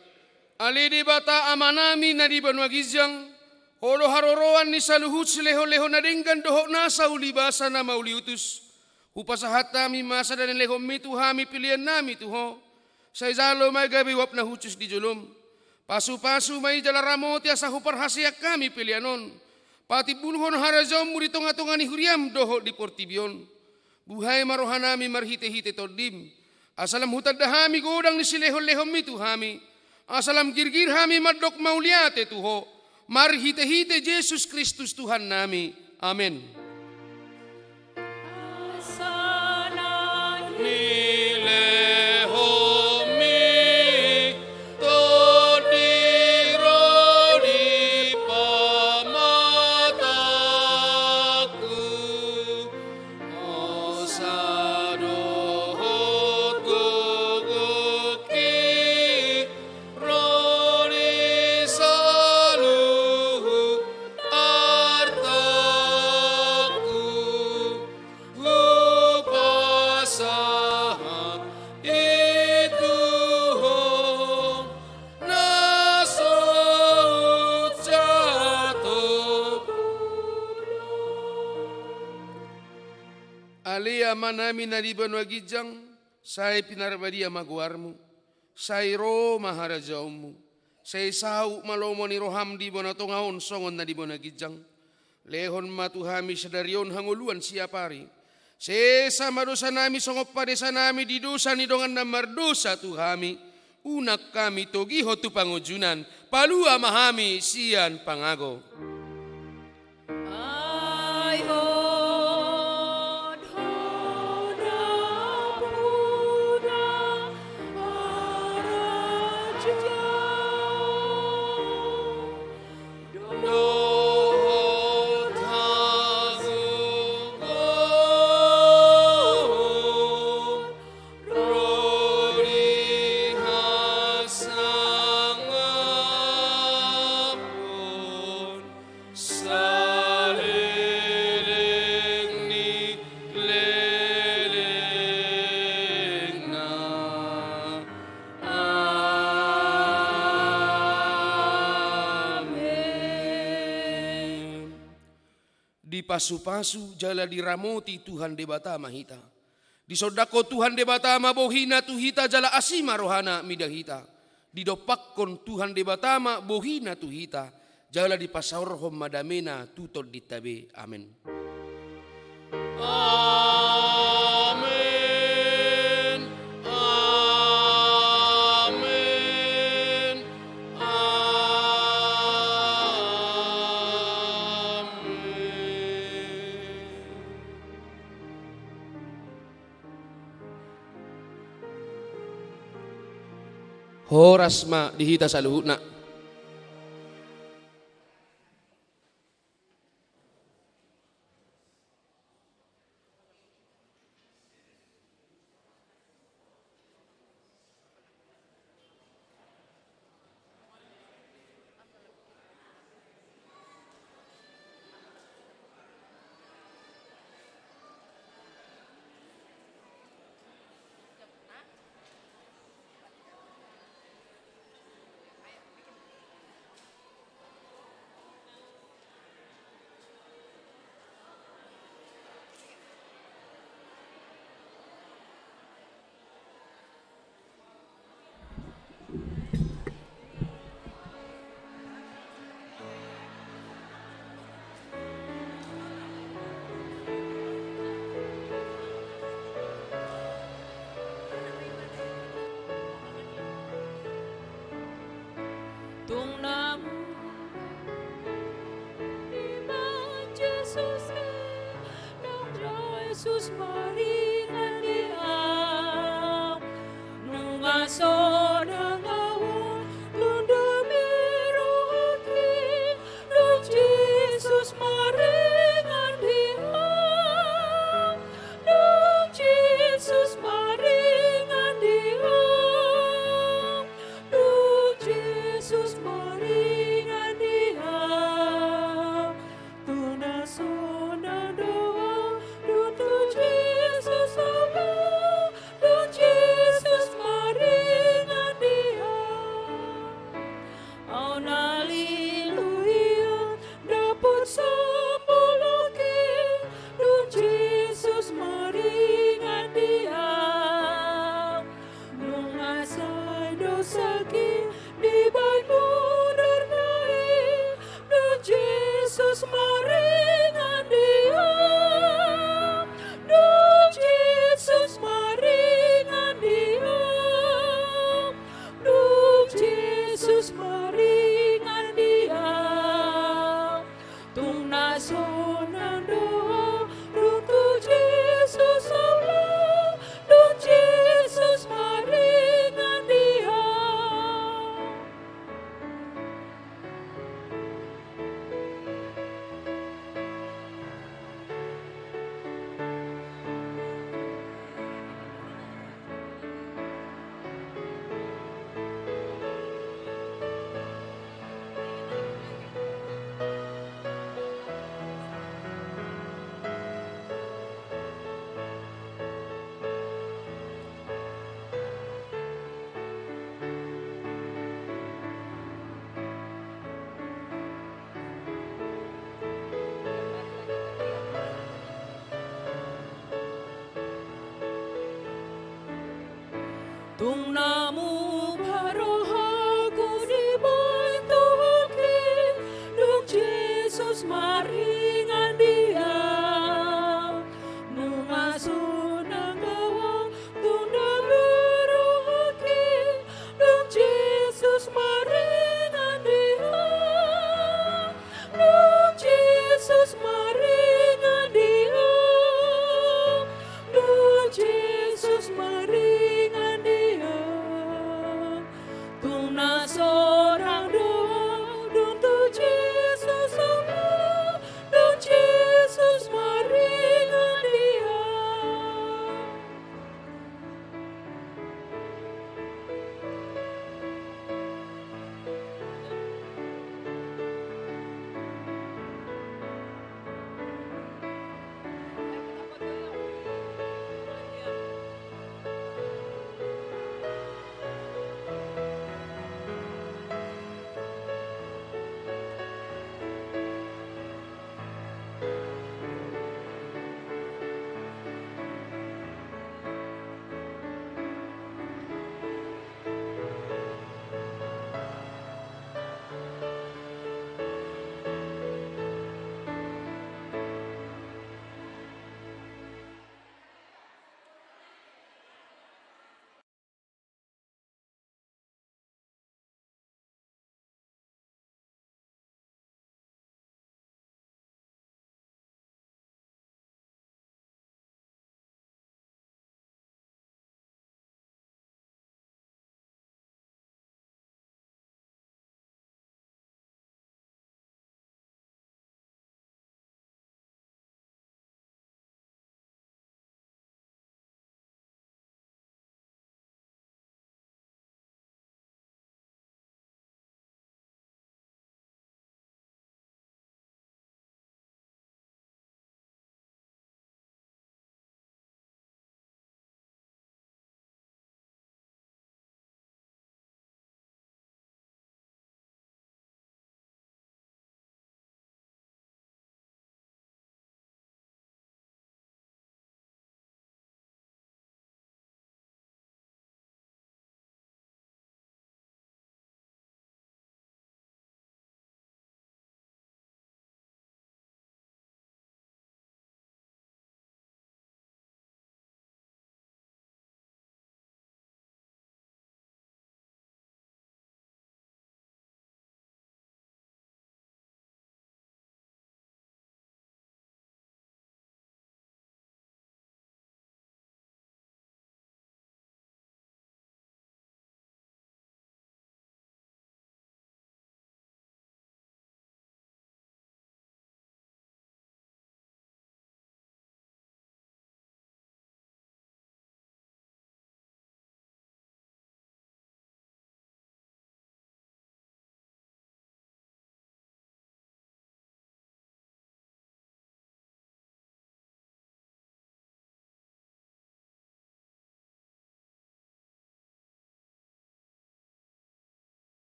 Ale Debata Amanami na di banua ginjang, Ho do haroroan ni saluhut silehonlehon na denggan dohot nasa ulibasa na mauliutus. Hupasahat hami ma sada na nilehonMi tu hami peleannami tu Ho. Sai jalo ma i gabe uap na hushus di joloM. Pasupasu ma i jala ramoti asa huparhaseang hami pelean on. Patimbulhon harajaonMu di tongatonga ni huriaM dohot di portibi on. Buhai ma rohanami marhitehite TondiM. Asa lam hutanda hami godang ni silehonlehonMi tu hami. Asa lam girgir hami mandok mauliate tu Ho. Marhitehite Jesus Kristus Tuhannami. Amen. Asa na nilehonMi Tondi ro di pamatangku, hosa dohot gogongki ro di saluhut artangku. Hupasahat i tu Ho na so sahat tu. Ale Amanami na di banua ginjang, sai pinarbadia ma goarMu. Sai ro ma harajaonMu. Sai saut ma lomo ni rohaM di banua tonga on songon na di banua ginjang. Lehon ma tu hami sadari on hangoluan siapari. Sesa ma dosanami songon panesanami di dosa ni dongan na mardosa tu hami. Unang hami togihon tu pangunjunan. Palua ma hami sian pangago. Ai hot hona puna harajaon dohot hagogoon ro di hasangapon saleleng ni lelengna. Amen. Dipasupasu jala diramoti Tuhan Debata ma hita. Disondangkon Tuhan Debata ma bohiNa tu hita jala asi ma rohaNa mida hita. Didompakkon Tuhan Debata ma bohiNa tu hita, jala dipasaorhon ma dameNa tu tondinta be. Amen. Amen. Amen. Amen. Horas ma di hita saluhutna. Tung na Jesus, nang Jesus maringan di ahu, nunga sonang ahu, tunda ni rohangki, dung Jesus maringan di ahu, dung Jesus maringan di ahu. Dung Jesus maringan di ahu, tunda sonang do ahu, dung tu Jesus ahu Haleluya, dapot sampulongki, dung Jesus maringan di au. Nunga sai dosaki dibahen mudar na i, dung Jesus maringan di au. Dung Jesus maringan di au. Dung Jesus maringan di au. Tung na sonang do au, dung tu Jesus au laho, dung Jesus maringan di au. Tung na mu